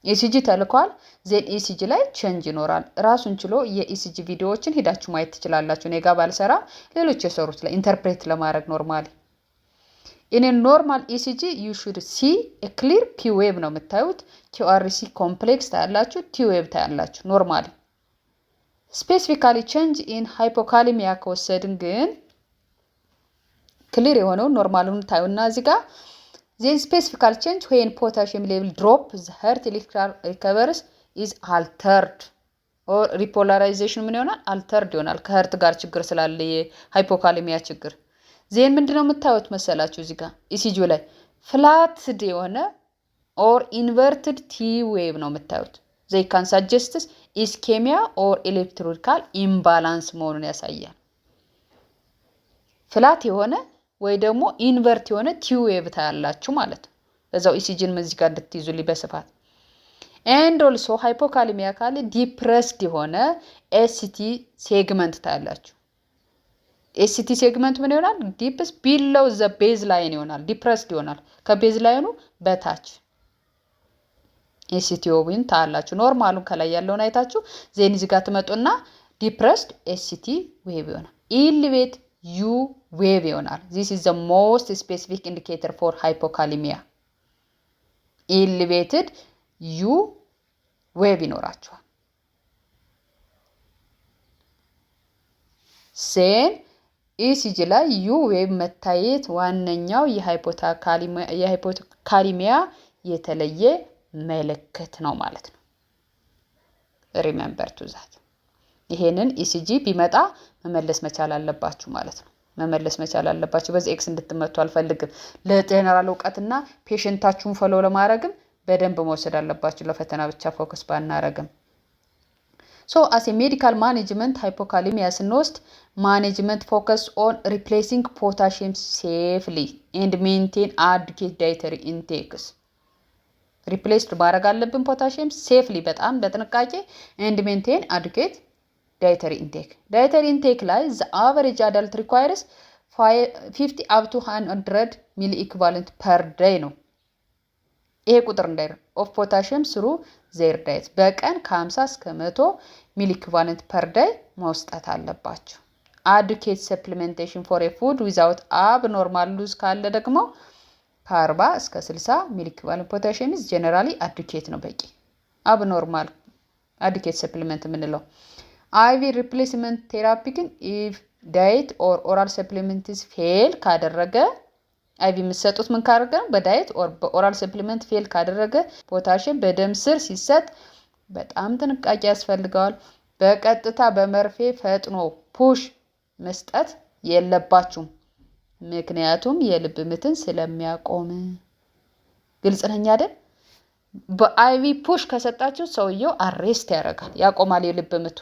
ECG ተልኳል። Then ECG ላይ change ይኖራል። ራሱን ችሎ የ ECG ቪዲዮዎችን ሄዳችሁ ማየት ትችላላችሁ። እኔ ጋ ባልሰራ ሌሎች የሰሩት ላይ interpret ለማድረግ። Normally, in normal ECG you should see clear P wave ነው የምታዩት። QRS complex ታያላችሁ፣ T wave ታያላችሁ። Normally, specifically change in hypokalemia ከወሰድን ግን clear የሆነውን normal ኡን ታዩና እዚህ ጋር then specifical change when potassium level drop, the heart electrical recovers is altered or repolarization ምን ይሆናል? Altered ይሆናል። ከ heart ጋር ችግር ስላለ የ hypokalemia ችግር፣ then ምንድነው የምታዩት መሰላችሁ? እዚህ ጋር ECG ላይ flatted የሆነ or inverted T wave ነው የምታዩት። They can suggests ischemia or electrical imbalance መሆኑን ያሳያል። Flat የሆነ ወይ ደግሞ invert የሆነ T wave ታያላችሁ ማለት ነው። በዛው ECG ን እዚህ ጋር እንድትይዙልኝ በስፋት። And also hypokalemia ካለ depressed የሆነ ST segment ታያላችሁ። ST segment ምን ይሆናል? Dips below the baseline ይሆናል። Depressed ይሆናል፣ ከ baseline ኑ በታች ST wave ን ታያላችሁ። Normal ኡን ከላይ ያለውን አይታችሁ then እዚህ ጋር ትመጡና depressed ST wave ይሆናል። Elevate U wave ይሆናል። This is the most specific indicator for hypokalemia። Elevated U wave ይኖራቸዋል። Then ECG ላይ U wave መታየት ዋነኛው የ hypokalemia የተለየ ምልክት ነው ማለት ነው። Remember to that። ይሄንን ECG ቢመጣ መመለስ መቻል አለባችሁ ማለት ነው። መመለስ መቻል አለባችሁ። በዚህ X እንድትመቱ አልፈልግም። ለጀነራል እውቀትና patient ኣችሁን follow ለማድረግም በደንብ መውሰድ አለባችሁ። ለፈተና ብቻ focus ባናረግም። So as medical management hypokalemia ስንወስድ management focus on replacing potassium safely and maintain adequate dietary intakes። Replaced ማድረግ አለብን potassium safely፣ በጣም በጥንቃቄ፣ and maintain adequate dietary intake። Dietary intake ላይ the average adult requires 50 up to 100 milliequivalent per day ነው። ይሄ ቁጥር እንዳይረ of potassium through their diet፣ በቀን ከ50 እስከ 100 milliequivalent per day መስጠት አለባቸው። Adequate supplementation for food without abnormal loss ካለ ደግሞ ከ40 እስከ 60 milliequivalent potassium is generally adequate ነው፣ በቂ abnormal adequate supplement የምንለው። IV replacement therapy ግን if diet or oral supplements fail ካደረገ፣ IV የምትሰጡት ምን ካደረገ ነው? በ diet or በ oral supplement fail ካደረገ ፖታሽየም በደም ስር ሲሰጥ በጣም ጥንቃቄ ያስፈልገዋል። በቀጥታ በመርፌ ፈጥኖ push መስጠት የለባችሁም። ምክንያቱም የልብ ምትን ስለሚያቆም። ግልጽ ነኝ አይደል? በ IV push ከሰጣችሁ ሰውየው arrest ያደርጋል፣ ያቆማል የልብ ምቱ።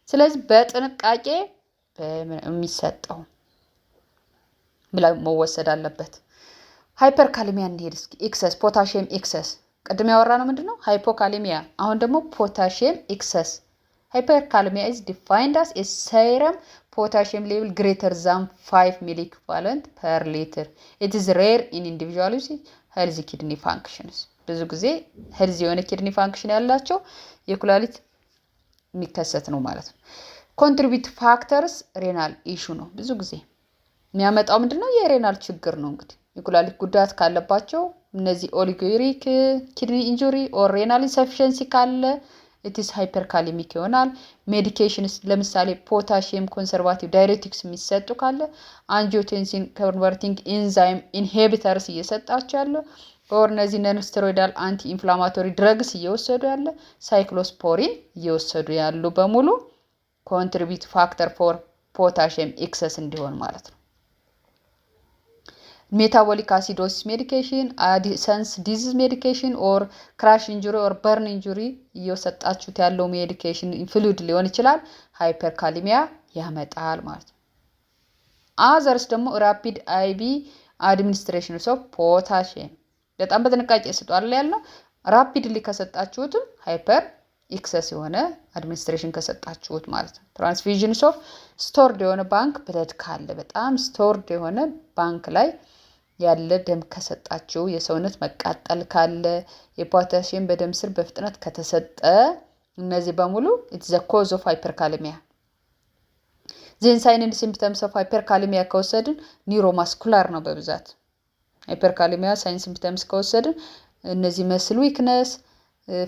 ስለዚህ በጥንቃቄ የሚሰጠው ብላ መወሰድ አለበት። Hyperkalemia እንሄድ እስኪ። Excess potassium excess ቅድም ያወራነው ምንድን ነው? Hypokalemia። አሁን ደግሞ potassium excess። Hyperkalemia is defined as a serum potassium level greater than 5 milliequivalent per liter. It is rare in individuals healthy kidney functions። ብዙ ጊዜ healthy የሆነ kidney function ያላቸው የኩላሊት የሚከሰት ነው ማለት ነው። Contribute factors renal issue ነው። ብዙ ጊዜ የሚያመጣው ምንድን ነው? የ renal ችግር ነው። እንግዲህ የኩላሊት ጉዳት ካለባቸው እነዚህ oliguric kidney injury or renal insufficiency ካለ it's hyperkalemic ይሆናል። Medications ለምሳሌ potassium conservative diuretics የሚሰጡ ካለ፣ angiotensin converting enzyme inhibitors እየሰጣቸው ያለ or እነዚህ non steroidal anti inflammatory drugs እየወሰዱ ያለ፣ cyclosporine እየወሰዱ ያሉ በሙሉ contribute factor for potassium excess እንዲሆን ማለት ነው። Metabolic acidosis medication፣ Addison's disease medication or crush injury or burn injury እየሰጣችሁት ያለው medication fluid ሊሆን ይችላል፣ hyperkalemia ያመጣል ማለት ነው። Others ደግሞ rapid IV administration of potassium በጣም በጥንቃቄ ስጧል ያልነው rapidly ከሰጣችሁትም hyper excess የሆነ administration ከሰጣችሁት ማለት ነው። Transfusions of stored የሆነ ባንክ blood ካለ፣ በጣም stored የሆነ ባንክ ላይ ያለ ደም ከሰጣችሁ፣ የሰውነት መቃጠል ካለ፣ የፖታሲየም በደም ስር በፍጥነት ከተሰጠ እነዚህ በሙሉ it's the cause of hyperkalemia። Then sign and symptoms of hyperkalemia ከወሰድን neuromuscular ነው በብዛት። Hyperkalemia sign symptoms ከወሰድን እነዚህ muscle weakness፣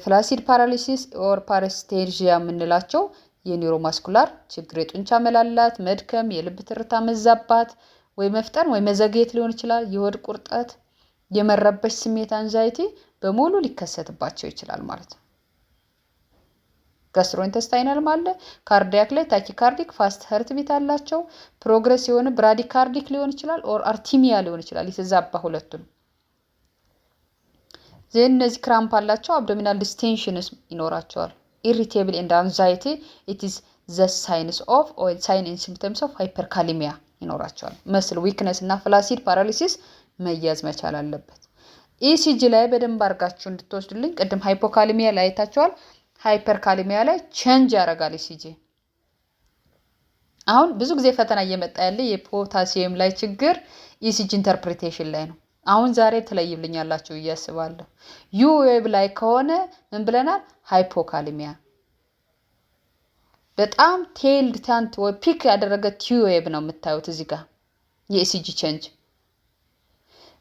flaccid paralysis or paresthesia የምንላቸው የ neuromuscular ችግር፣ የጡንቻ መላላት፣ መድከም፣ የልብ ትርታ መዛባት ወይ መፍጠን ወይ መዘግየት ሊሆን ይችላል። የሆድ ቁርጠት፣ የመረበሽ ስሜት anxiety በሙሉ ሊከሰትባቸው ይችላል ማለት ነው። Gastrointestinal ም አለ። Cardiac ላይ tachycardic fast heart beat አላቸው። Progress የሆነ bradycardic ሊሆን ይችላል or arrhythmia ሊሆን ይችላል። የተዛባ ሁለቱን። Then እነዚህ cramp አላቸው። Abdominal distensions ይኖራቸዋል። Irritable and anxiety, it is the signs of sign and symptoms of hyperkalemia ይኖራቸዋል። Muscle weakness እና flaccid paralysis መያዝ መቻል አለበት። ECG ላይ በደንብ አድርጋችሁ እንድትወስዱልኝ ቅድም hypokalemia ላይ አይታችኋል። Hyperkalemia ላይ change ያደርጋል ECG። አሁን ብዙ ጊዜ ፈተና እየመጣ ያለ የፖታሲየም ላይ ችግር ECG interpretation ላይ ነው። አሁን ዛሬ ትለይልኛላችሁ ብዬ አስባለሁ። U wave ላይ ከሆነ ምን ብለናል? Hypokalemia። በጣም tailed tent ወይ peak ያደረገ T wave ነው የምታዩት እዚህ ጋር የ ECG change።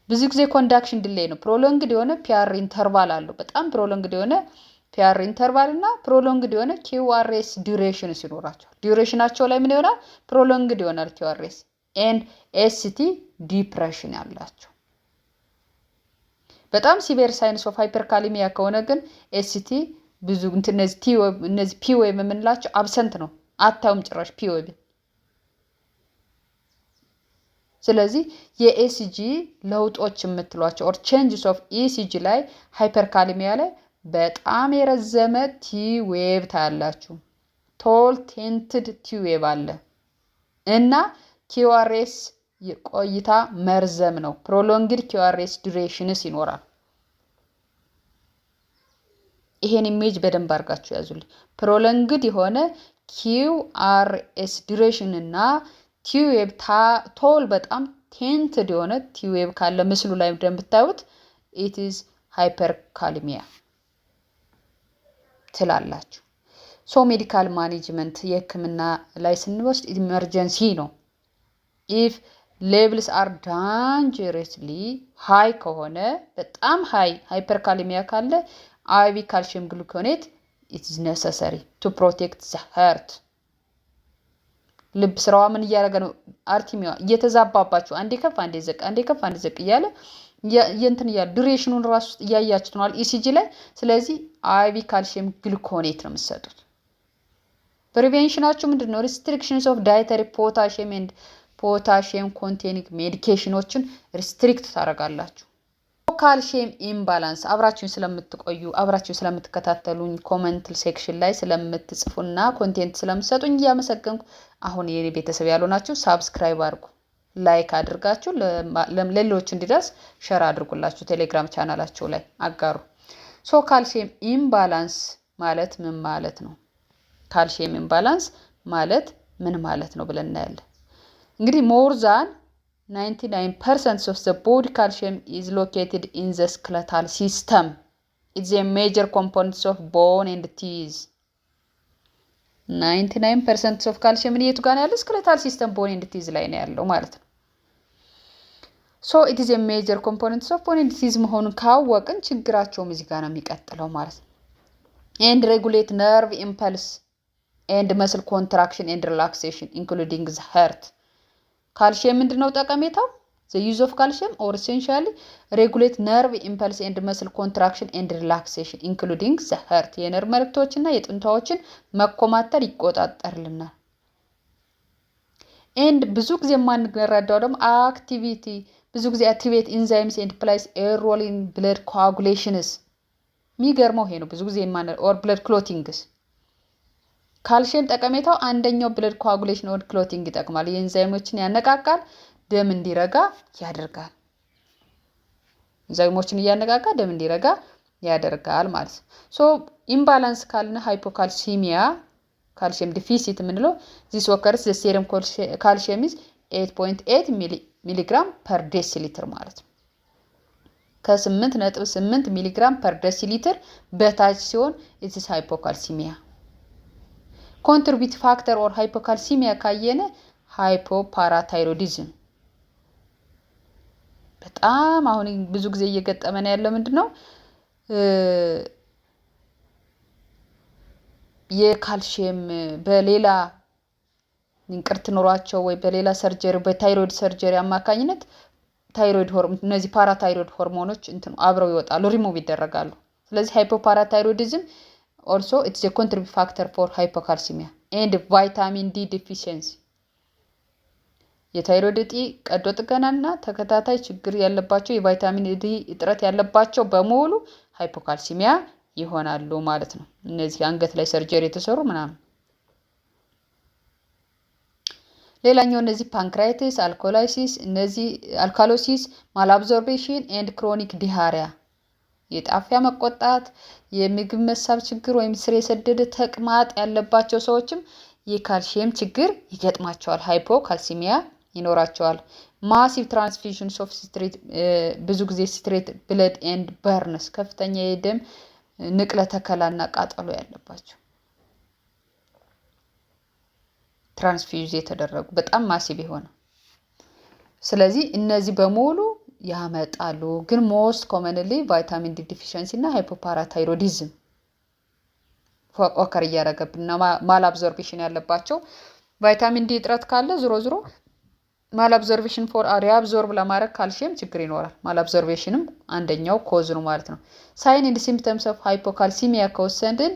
ብዙ ጊዜ conduction delay ነው። Prolonged የሆነ PR interval አለው። በጣም prolonged የሆነ PR interval እና prolonged የሆነ QRS duration ሲኖራቸው duration ኣቸው ላይ ምን ይሆናል? Prolonged ይሆናል QRS and ST depression ያላቸው። በጣም severe signs of hyperkalemia ከሆነ ግን ST ብዙ እነዚህ T እነዚህ P wave የምንላቸው absent ነው፣ አታዩም ጭራሽ P wave። ስለዚህ የ ECG ለውጦች የምትሏቸው or changes of ECG ላይ hyperkalemia ላይ በጣም የረዘመ T wave ታያላችሁ። Tall tented T wave አለ እና QRS የቆይታ መርዘም ነው። Prolonged QRS durations ይኖራል። ይሄን image በደንብ አድርጋችሁ ያዙልኝ። Prolonged የሆነ QRS duration እና T wave tall በጣም tented የሆነ T wave ካለ ምስሉ ላይ እንደምታዩት it's hyperkalemia ትላላችሁ። So medical management የህክምና ላይ ስንወስድ emergency ነው። If levels are dangerously high ከሆነ፣ በጣም high hyperkalemia ካለ IV calcium gluconate it's necessary to protect the heart። ልብ ስራዋ ምን እያደረገ ነው? Arrhythmia እየተዛባባችሁ አንዴ ከፍ አንዴ ዝቅ፣ አንዴ ከፍ አንዴ ዝቅ እያለ እንትን እያለ duration ኑን ራሱ እያያችሁት ነዋል ECG ላይ። ስለዚህ IV calcium gluconate ነው የምትሰጡት። Prevention ኣችሁ ምንድን ነው? Restrictions of dietary potassium and potassium containing medication ኖችን restrict ታደርጋላችሁ። Calcium imbalance አብራችሁን ስለምትቆዩ፣ አብራችሁን ስለምትከታተሉኝ፣ comment section ላይ ስለምትጽፉና content ስለምትሰጡኝ እያመሰገንኩ አሁን የኔ ቤተሰብ ያልሆናችሁ subscribe አድርጉ፣ like አድርጋችሁ ለሌሎች እንዲደርስ share አድርጉላችሁ፣ ቴሌግራም ቻናላቸው ላይ አጋሩ። So calcium imbalance ማለት ምን ማለት ነው? Calcium imbalance ማለት ምን ማለት ነው ብለን እናያለን። እንግዲህ more than 99% of the body calcium is located in the skeletal system. It's a major component of bone and teeth. 99% of calcium የቱ ጋር ነው ያለው? Skeletal system, bone and teeth ላይ ነው ያለው ማለት ነው። So it is a major component of bone and teeth መሆኑን ካወቅን ችግራቸውም እዚህ ጋር ነው የሚቀጥለው ማለት ነው። And regulate nerve impulse and muscle contraction and relaxation, including the heart. Calcium ምንድን ነው ጠቀሜታው? The use of calcium or essentially regulate nerve impulse and muscle contraction and relaxation, including the heart. የነርቭ መልእክቶችና የጡንቻዎችን መኮማተር ይቆጣጠርልናል። And ብዙ ጊዜ የማንረዳው ደግሞ activity ብዙ ጊዜ activate enzymes and plays a role in blood coagulations. የሚገርመው ይሄ ነው። ብዙ ጊዜ or blood clottings. Calcium ጠቀሜታው አንደኛው blood coagulation or clotting ይጠቅማል። የኤንዛይሞችን ያነቃቃል፣ ደም እንዲረጋ ያደርጋል። ኤንዛይሞችን እያነቃቃ ደም እንዲረጋ ያደርጋል ማለት ነው። So imbalance ካልን hypocalcemia, calcium deficit የምንለው this occurs, the serum calcium is 8.8 milligram per deciliter ማለት ነው። ከ8.8 milligram per deciliter በታች ሲሆን it's hypocalcemia። Contribute factor or hypocalcemia ካየነ hypoparathyroidism በጣም አሁን ብዙ ጊዜ እየገጠመን ያለው ምንድን ነው? የካልሽየም በሌላ እንቅርት ኖሯቸው ወይ በሌላ surgery በ thyroid surgery አማካኝነት thyroid hormone እነዚህ parathyroid ሆርሞኖች እንትን አብረው ይወጣሉ፣ ሪሙቭ ይደረጋሉ። ስለዚህ hypoparathyroidism also it's a contribute factor for hypocalcemia and vitamin D deficiency. የታይሮይድ እጢ ቀዶ ጥገናና ተከታታይ ችግር ያለባቸው የ vitamin D እጥረት ያለባቸው በሙሉ hypocalcemia ይሆናሉ ማለት ነው። እነዚህ አንገት ላይ surgery የተሰሩ ምናምን። ሌላኛው እነዚህ pancreatitis፣ alkalosis፣ እነዚህ alkalosis፣ malabsorption and chronic diarrhea የጣፊያ መቆጣት፣ የምግብ መሳብ ችግር ወይም ስር የሰደደ ተቅማጥ ያለባቸው ሰዎችም የካልሽየም ችግር ይገጥማቸዋል። Hypocalcemia ይኖራቸዋል። Massive transfusions of citrate ብዙ ጊዜ citrate blood and burns ከፍተኛ የደም ንቅለ ተከላና ቃጠሎ ያለባቸው transfuse የተደረጉ በጣም massive የሆነ ስለዚህ እነዚህ በሙሉ ያመጣሉ። ግን most commonly vitamin D deficiency እና hypoparathyroidism occur እያደረገብን እና malabsorption ያለባቸው vitamin D እጥረት ካለ ዞሮ ዞሮ malabsorption for reabsorb ለማድረግ ካልሽየም ችግር ይኖራል። Malabsorption ም አንደኛው cause ነው ማለት ነው። Sign and symptoms of hypocalcemia ከወሰድን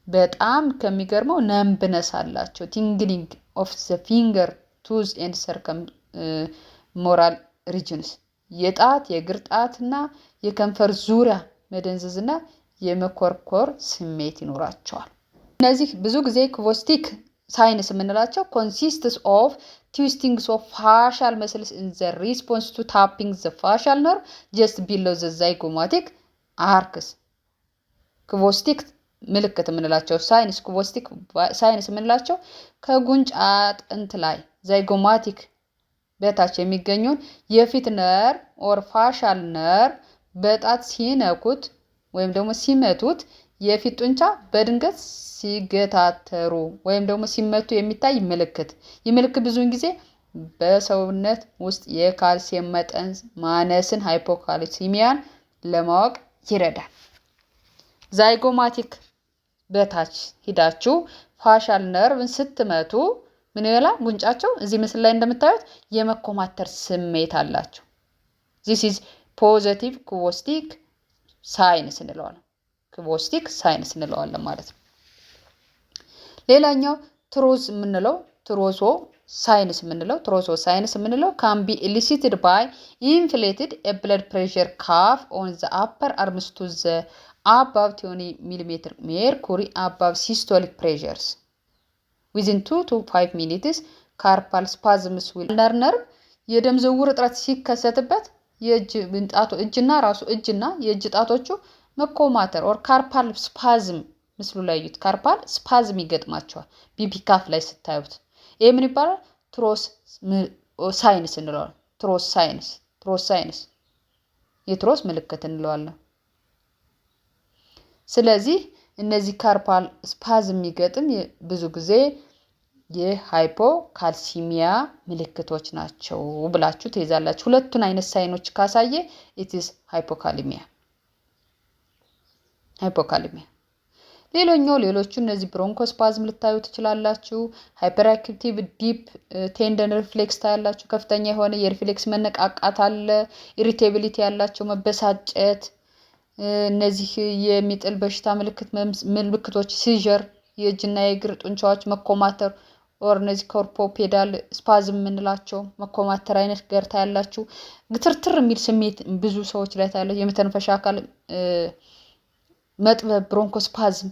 በጣም ከሚገርመው numbness አላቸው። Tingling of the finger, toes and circumoral regions የጣት የእግር ጣትና የከንፈር ዙሪያ መደንዘዝና የመኮርኮር ስሜት ይኖራቸዋል። እነዚህ ብዙ ጊዜ Chvostek signs የምንላቸው consists of twitchings of facial muscles in the response to tapping the facial nerve just below the zygomatic arches. Chvostek ምልክት የምንላቸው signs Chvostek signs የምንላቸው ከጉንጭ አጥንት ላይ zygomatic በታች የሚገኘውን የፊት nerve or facial nerve በጣት ሲነኩት ወይም ደግሞ ሲመቱት የፊት ጡንቻ በድንገት ሲገታተሩ ወይም ደግሞ ሲመቱ የሚታይ ምልክት። ይህ ምልክት ብዙውን ጊዜ በሰውነት ውስጥ የካልሲየም መጠን ማነስን hypocalcemia ን ለማወቅ ይረዳል። Zygomatic በታች ሂዳችሁ facial nerve ን ስትመቱ ምን ይላል? ጉንጫቸው እዚህ ምስል ላይ እንደምታዩት የመኮማተር ስሜት አላቸው። This is positive Chvostek signs እንለዋለን። Chvostek signs እንለዋለን ማለት ነው። ሌላኛው Trousseau የምንለው Trousseau signs የምንለው can be elicited by inflated blood pressure cuff on the upper arms to the above 20 millimeter mercury above systolic pressures. Within 2 to 5 minutes, carpal spasms will nerve የደም ዝውውር እጥረት ሲከሰትበት የእጅ ጣቶ እጅና ራሱ እጅና የእጅ ጣቶቹ መኮማተር or carpal spasm ምስሉ ላይ እዩት። Carpal spasm ይገጥማቸዋል BP cuff ላይ ስታዩት። ይህ ምን ይባላል? Trousseau signs እንለዋለን። Trousseau signs፣ Trousseau signs፣ የ Trousseau ምልክት እንለዋለን። ስለዚህ እነዚህ carpal spasm የሚገጥም ብዙ ጊዜ የ hypocalcemia ምልክቶች ናቸው ብላችሁ ትይዛላችሁ። ሁለቱን አይነት sign ኦች ካሳየ it's hypokalemia፣ hypokalemia። ሌላኛው ሌሎቹ እነዚህ bronchospasm ልታዩ ትችላላችሁ። Hyperactive deep tendon reflex ታያላችሁ። ከፍተኛ የሆነ የ reflex መነቃቃት አለ። Irritability ያላቸው፣ መበሳጨት፣ እነዚህ የሚጥል በሽታ ምልክቶች፣ seizure፣ የእጅና የእግር ጡንቻዎች መኮማተር or እነዚህ carpopedal spasm የምንላቸው መኮማተር አይነት ገርታ ያላችሁ፣ ግትርትር የሚል ስሜት ብዙ ሰዎች ላይ ታያላችሁ። የመተንፈሻ አካል መጥበብ፣ bronchospasm፣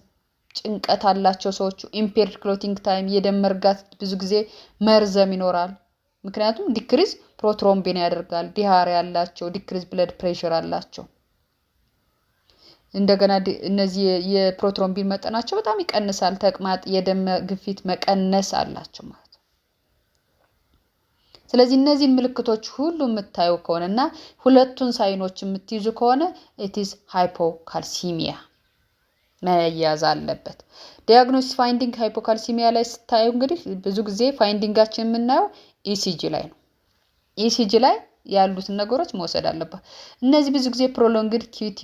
ጭንቀት አላቸው ሰዎቹ። Impaired clotting time፣ የደም መርጋት ብዙ ጊዜ መርዘም ይኖራል። ምክንያቱም decrease prothrombin ያደርጋል። Diarrhea ያላቸው፣ decrease blood pressure አላቸው። እንደገና እነዚህ የ prothrombin መጠናቸው በጣም ይቀንሳል። ተቅማጥ፣ የደም ግፊት መቀነስ አላቸው ማለት ነው። ስለዚህ እነዚህን ምልክቶች ሁሉ የምታዩ ከሆነ እና ሁለቱን sign ኦች የምትይዙ ከሆነ it's hypocalcemia መያዝ አለበት። Diagnosis finding hypocalcemia ላይ ስታዩ እንግዲህ ብዙ ጊዜ finding ኣችን የምናየው ECG ላይ ነው። ECG ላይ ያሉትን ነገሮች መውሰድ አለባት። እነዚህ ብዙ ጊዜ prolonged QT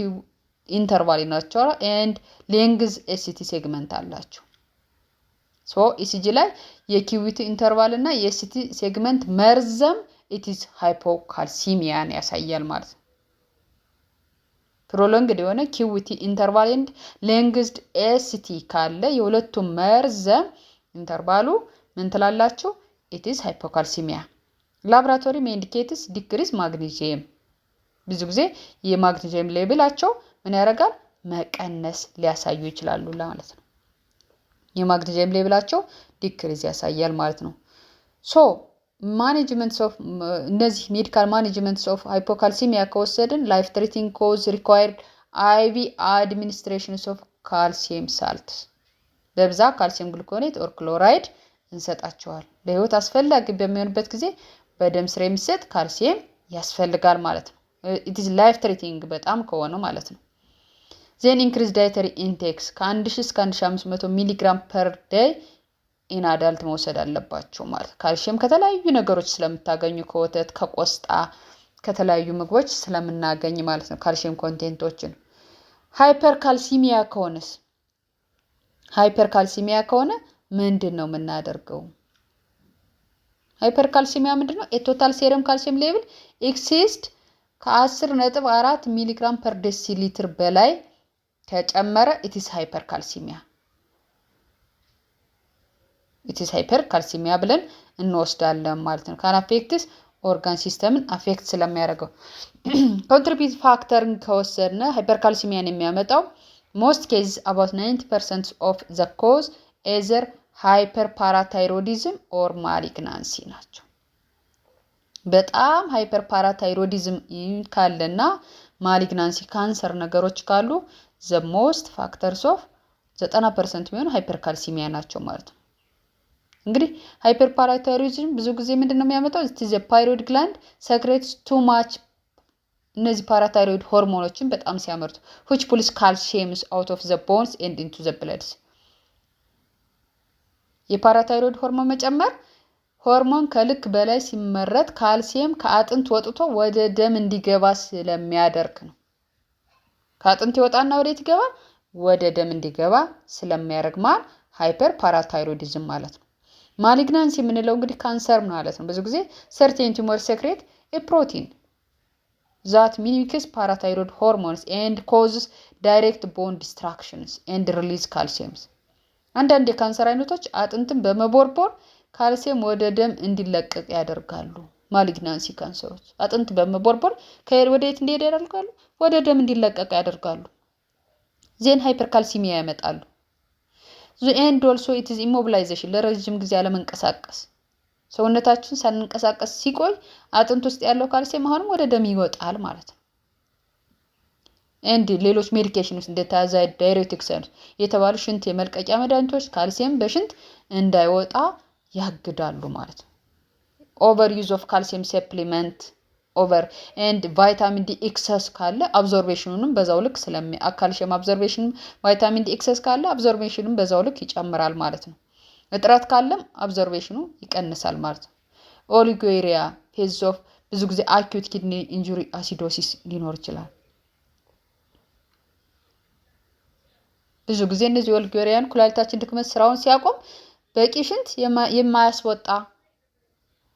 interval ናቸው and length ST segment አላቸው። So ECG ላይ የ QT interval እና የ ST segment መርዘም it's hypocalcemia ን ያሳያል ማለት ነው። Prolonged የሆነ QT interval and lengthened ST ካለ የሁለቱም መርዘም interval ኡ ምን ትላላችሁ? It's hypocalcemia። Laboratory indicates decrease magnesium፣ ብዙ ጊዜ የ magnesium level ኣቸው ምን ያደርጋል? መቀነስ ሊያሳዩ ይችላሉ ማለት ነው። የ magnesium level ኣቸው decrease ያሳያል ማለት ነው። So management of እነዚህ medical management of hypocalcemia ከወሰድን life threatening cause required IV administrations of calcium salt፣ በብዛት calcium gluconate or chloride እንሰጣቸዋል። ለህይወት አስፈላጊ በሚሆንበት ጊዜ በደም ስር የሚሰጥ ካልሲየም ያስፈልጋል ማለት ነው። It's life threatening በጣም ከሆነ ማለት ነው። Then increase dietary intakes ከ1000 እስከ 1500 milligram per day in adult መውሰድ አለባቸው ማለት ካልሲየም ከተለያዩ ነገሮች ስለምታገኙ፣ ከወተት፣ ከቆስጣ፣ ከተለያዩ ምግቦች ስለምናገኝ ማለት ነው calcium content ኦችን። Hypercalcemia ከሆነስ? Hypercalcemia ከሆነ ምንድን ነው የምናደርገው? Hypercalcemia ምንድን ነው? የ total serum calcium level exceeds ከ10.4 milligram per deciliter በላይ ከጨመረ it's hypercalcemia፣ it's hypercalcemia ብለን እንወስዳለን ማለት ነው። Can affects organ system ን affect ስለሚያደርገው። Contribute factor ን ከወሰድነ hypercalcemia ን የሚያመጣው most case about 90% of the cause either hyperparathyroidism or malignancy ናቸው። በጣም hyperparathyroidism ካለና malignancy ካንሰር ነገሮች ካሉ the most factors of 90% የሚሆኑ hypercalcemia ናቸው ማለት ነው። እንግዲህ hyperparathyroidism ብዙ ጊዜ ምንድን ነው የሚያመጣው? The thyroid gland secretes too much እነዚህ parathyroid ሆርሞኖችን በጣም ሲያመርቱ which pulls calciums out of the bones and into the bloods። የ parathyroid ሆርሞን መጨመር፣ ሆርሞን ከልክ በላይ ሲመረት ካልሲየም ከአጥንት ወጥቶ ወደ ደም እንዲገባ ስለሚያደርግ ነው። ከአጥንት ይወጣና ወዴት ይገባል? ወደ ደም እንዲገባ ስለሚያደርግ ማለት hyperparathyroidism ማለት ነው። Malignancy የምንለው እንግዲህ ካንሰር ማለት ነው። ብዙ ጊዜ certain tumor secrete a protein that mimics parathyroid hormones and causes direct bone destructions and release calciums። አንዳንድ የካንሰር አይነቶች አጥንትን በመቦርቦር ካልሲየም ወደ ደም እንዲለቀቅ ያደርጋሉ። Malignancy ካንሰሮች አጥንት በመቦርቦር ወደ የት እንዲሄድ ያደርጋሉ? ወደ ደም እንዲለቀቅ ያደርጋሉ። Then hypercalcemia ያመጣሉ። And also it's immobilization፣ ለረጅም ጊዜ አለመንቀሳቀስ፣ ሰውነታችን ሳንንቀሳቀስ ሲቆይ አጥንት ውስጥ ያለው ካልሲየም አሁንም ወደ ደም ይወጣል ማለት ነው። And ሌሎች medication ውስጥ እንደ thiazide diuretics የተባሉ ሽንት የመልቀቂያ መድኃኒቶች ካልሲየም በሽንት እንዳይወጣ ያግዳሉ ማለት ነው። Overuse of calcium supplement over and vitamin D excess ካለ absorption ኑንም በዛው ልክ ስለሚ calcium absorption፣ vitamin D excess ካለ absorption ኑም በዛው ልክ ይጨምራል ማለት ነው። እጥረት ካለም absorption ኑ ይቀንሳል ማለት ነው። Oliguria phase of ብዙ ጊዜ acute kidney injury acidosis ሊኖር ይችላል። ብዙ ጊዜ እነዚህ oliguria ን ኩላሊታችን ድክመት ስራውን ሲያቆም በቂ ሽንት የማያስወጣ፣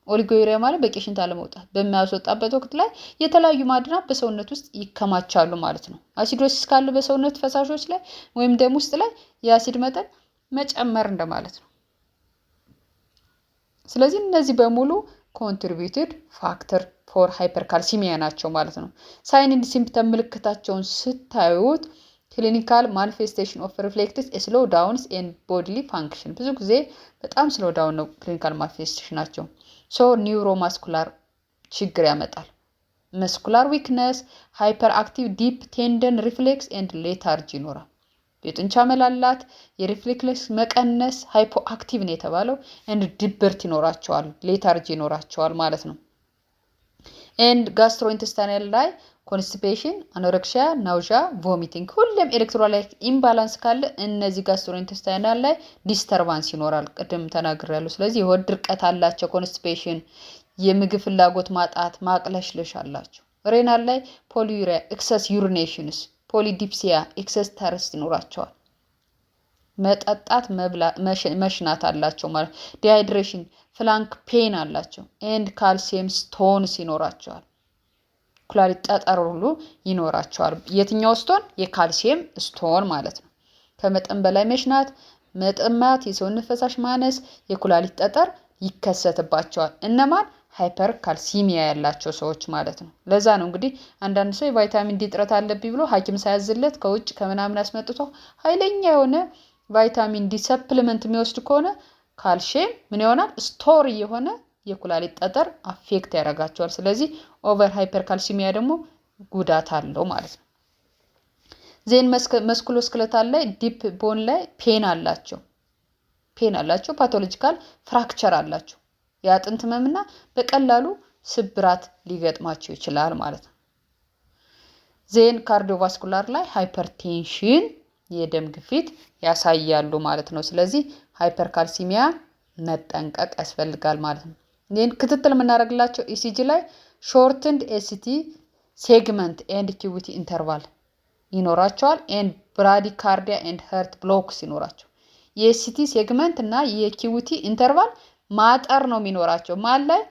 oliguria ማለት በቂ ሽንት አለመውጣት፣ በማያስወጣበት ወቅት ላይ የተለያዩ ማዕድናት በሰውነት ውስጥ ይከማቻሉ ማለት ነው። Acidosis ካለ በሰውነት ፈሳሾች ላይ ወይም ደም ውስጥ ላይ የአሲድ መጠን መጨመር እንደማለት ነው። ስለዚህ እነዚህ በሙሉ contributed factor for hypercalcemia ናቸው ማለት ነው። Sign and symptom ምልክታቸውን ስታዩት clinical manifestation of reflects slow downs and bodily function፣ ብዙ ጊዜ በጣም slow down ነው clinical manifestation ናቸው። So neuromuscular ችግር ያመጣል። Muscular weakness፣ hyperactive deep tendon reflex and lethargy ይኖራል። የጡንቻ መላላት፣ የ reflex መቀነስ፣ hypoactive ነው የተባለው፣ and ድብርት ይኖራቸዋል፣ lethargy ይኖራቸዋል ማለት ነው። And gastrointestinal ላይ constipation፣ anorexia፣ nausea፣ vomiting። ሁሌም electrolyte imbalance ካለ እነዚህ gastrointestinal ላይ disturbance ይኖራል። ቅድም ተናግሬያለሁ። ስለዚህ የሆድ ድርቀት አላቸው፣ constipation፣ የምግብ ፍላጎት ማጣት፣ ማቅለሽለሽ አላቸው። Renal ላይ polyuria፣ excess urinations፣ polydipsia፣ excess thirst ይኖራቸዋል። መጠጣት መሽናት አላቸው ማለት dehydration፣ flank pain አላቸው። And calcium stones ይኖራቸዋል። ኩላሊት ጠጠር ሁሉ ይኖራቸዋል። የትኛው stone? የ calcium stone ማለት ነው። ከመጠን በላይ መሽናት፣ መጠማት፣ የሰውነት ፈሳሽ ማነስ፣ የኩላሊት ጠጠር ይከሰትባቸዋል። እነማን? Hypercalcemia ያላቸው ሰዎች ማለት ነው። ለዛ ነው እንግዲህ አንዳንድ ሰው የ vitamin D እጥረት አለብኝ ብሎ ሐኪም ሳያዝለት ከውጭ ከምናምን አስመጥቶ ኃይለኛ የሆነ vitamin D supplement የሚወስድ ከሆነ ካልሽየም ምን ይሆናል? Store እየሆነ የኩላሊት ጠጠር affect ያደርጋቸዋል። ስለዚህ over hypercalcemia ደግሞ ጉዳት አለው ማለት ነው። Then musculoskeletal ላይ deep bone ላይ pain አላቸው፣ pathological fracture አላቸው። የአጥንት ህመምና በቀላሉ ስብራት ሊገጥማቸው ይችላል ማለት ነው። Then cardiovascular ላይ hypertension፣ የደም ግፊት ያሳያሉ ማለት ነው። ስለዚህ hypercalcemia መጠንቀቅ ያስፈልጋል ማለት ነው። ይህን ክትትል የምናደርግላቸው ECG ላይ shortened ST segment and QT interval ይኖራቸዋል። And bradycardia and heart blocks ይኖራቸው። የ ST segment እና የ QT interval ማጠር ነው የሚኖራቸው። ማን ላይ?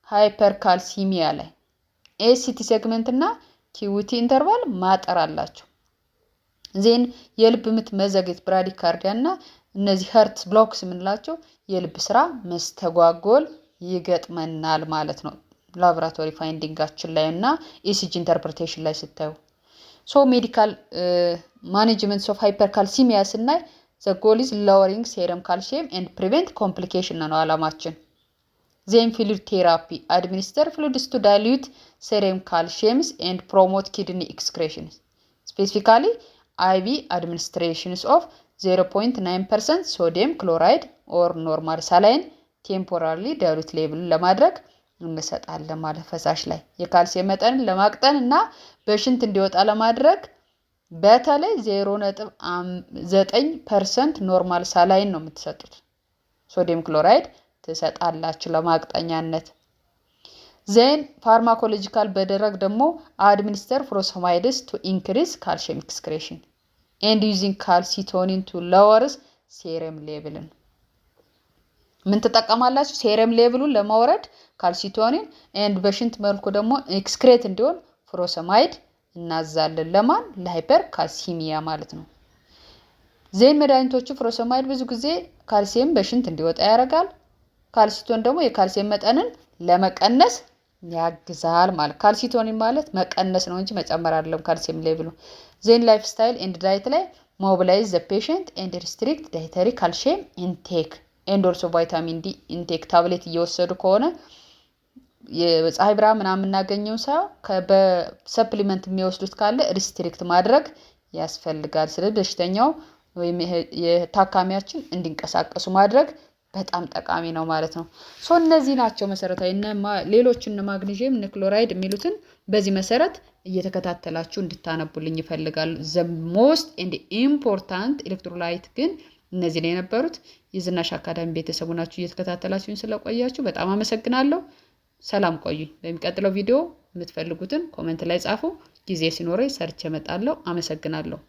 Hypercalcemia ላይ ST segment እና QT interval ማጠር አላቸው። Then የልብ ምት መዘግየት፣ bradycardia እና እነዚህ heart blocks የምንላቸው የልብ ስራ መስተጓጎል ይገጥመናል ማለት ነው። Laboratory finding ኣችን ላይ እና ECG interpretation ላይ ስታዩ፣ so medical management of hypercalcemia ስናይ the goal is lowering serum calcium and prevent complication ነው አላማችን። Then fluid therapy፣ administer fluids to dilute serum calciums and promote kidney excretions፣ specifically IV administrations of 0.9% sodium chloride or normal saline temporarily dilute level ለማድረግ እንሰጣለን ማለት ፈሳሽ ላይ የካልሲየም መጠንን ለማቅጠን እና በሽንት እንዲወጣ ለማድረግ በተለይ 0.9% normal saline ነው የምትሰጡት። Sodium chloride ትሰጣላችሁ ለማቅጠኛነት። Then pharmacological በ drug ደግሞ administer furosemides to increase calcium excretion and using calcitonin to lowers serum level ን ምን ትጠቀማላችሁ? Serum level ኡን ለማውረድ calcitonin and በሽንት መልኩ ደግሞ excrete እንዲሆን furosemide እናዛለን። ለማን? ለ hypercalcemia ማለት ነው። Then መድኃኒቶቹ furosemide ብዙ ጊዜ ካልሲየም በሽንት እንዲወጣ ያደርጋል። Calcitonin ደግሞ የካልሲየም መጠንን ለመቀነስ ያግዛል ማለት፣ calcitonin ማለት መቀነስ ነው እንጂ መጨመር አይደለም calcium level ኡ። Then lifestyle and diet ላይ mobilize the patient and restrict dietary calcium intake and also vitamin D intake፣ tablet እየወሰዱ ከሆነ የፀሐይ ብርሃን ምናምን የምናገኘው ሳይሆን በ supplement የሚወስዱት ካለ restrict ማድረግ ያስፈልጋል። ስለዚህ በሽተኛው ወይም የታካሚያችን እንዲንቀሳቀሱ ማድረግ በጣም ጠቃሚ ነው ማለት ነው። So እነዚህ ናቸው መሰረታዊ። ሌሎችን እነ ማግኒዥየም፣ እነ ክሎራይድ የሚሉትን በዚህ መሰረት እየተከታተላችሁ እንድታነቡልኝ ይፈልጋሉ። The most and important electrolyte ግን እነዚህ ነው የነበሩት። የዝናሽ አካዳሚ ቤተሰቡ ናችሁ፣ እየተከታተላችሁኝ ስለቆያችሁ በጣም አመሰግናለሁ። ሰላም ቆዩኝ። በሚቀጥለው ቪዲዮ የምትፈልጉትን comment ላይ ጻፉ። ጊዜ ሲኖረኝ ሰርቼ እመጣለሁ። አመሰግናለሁ።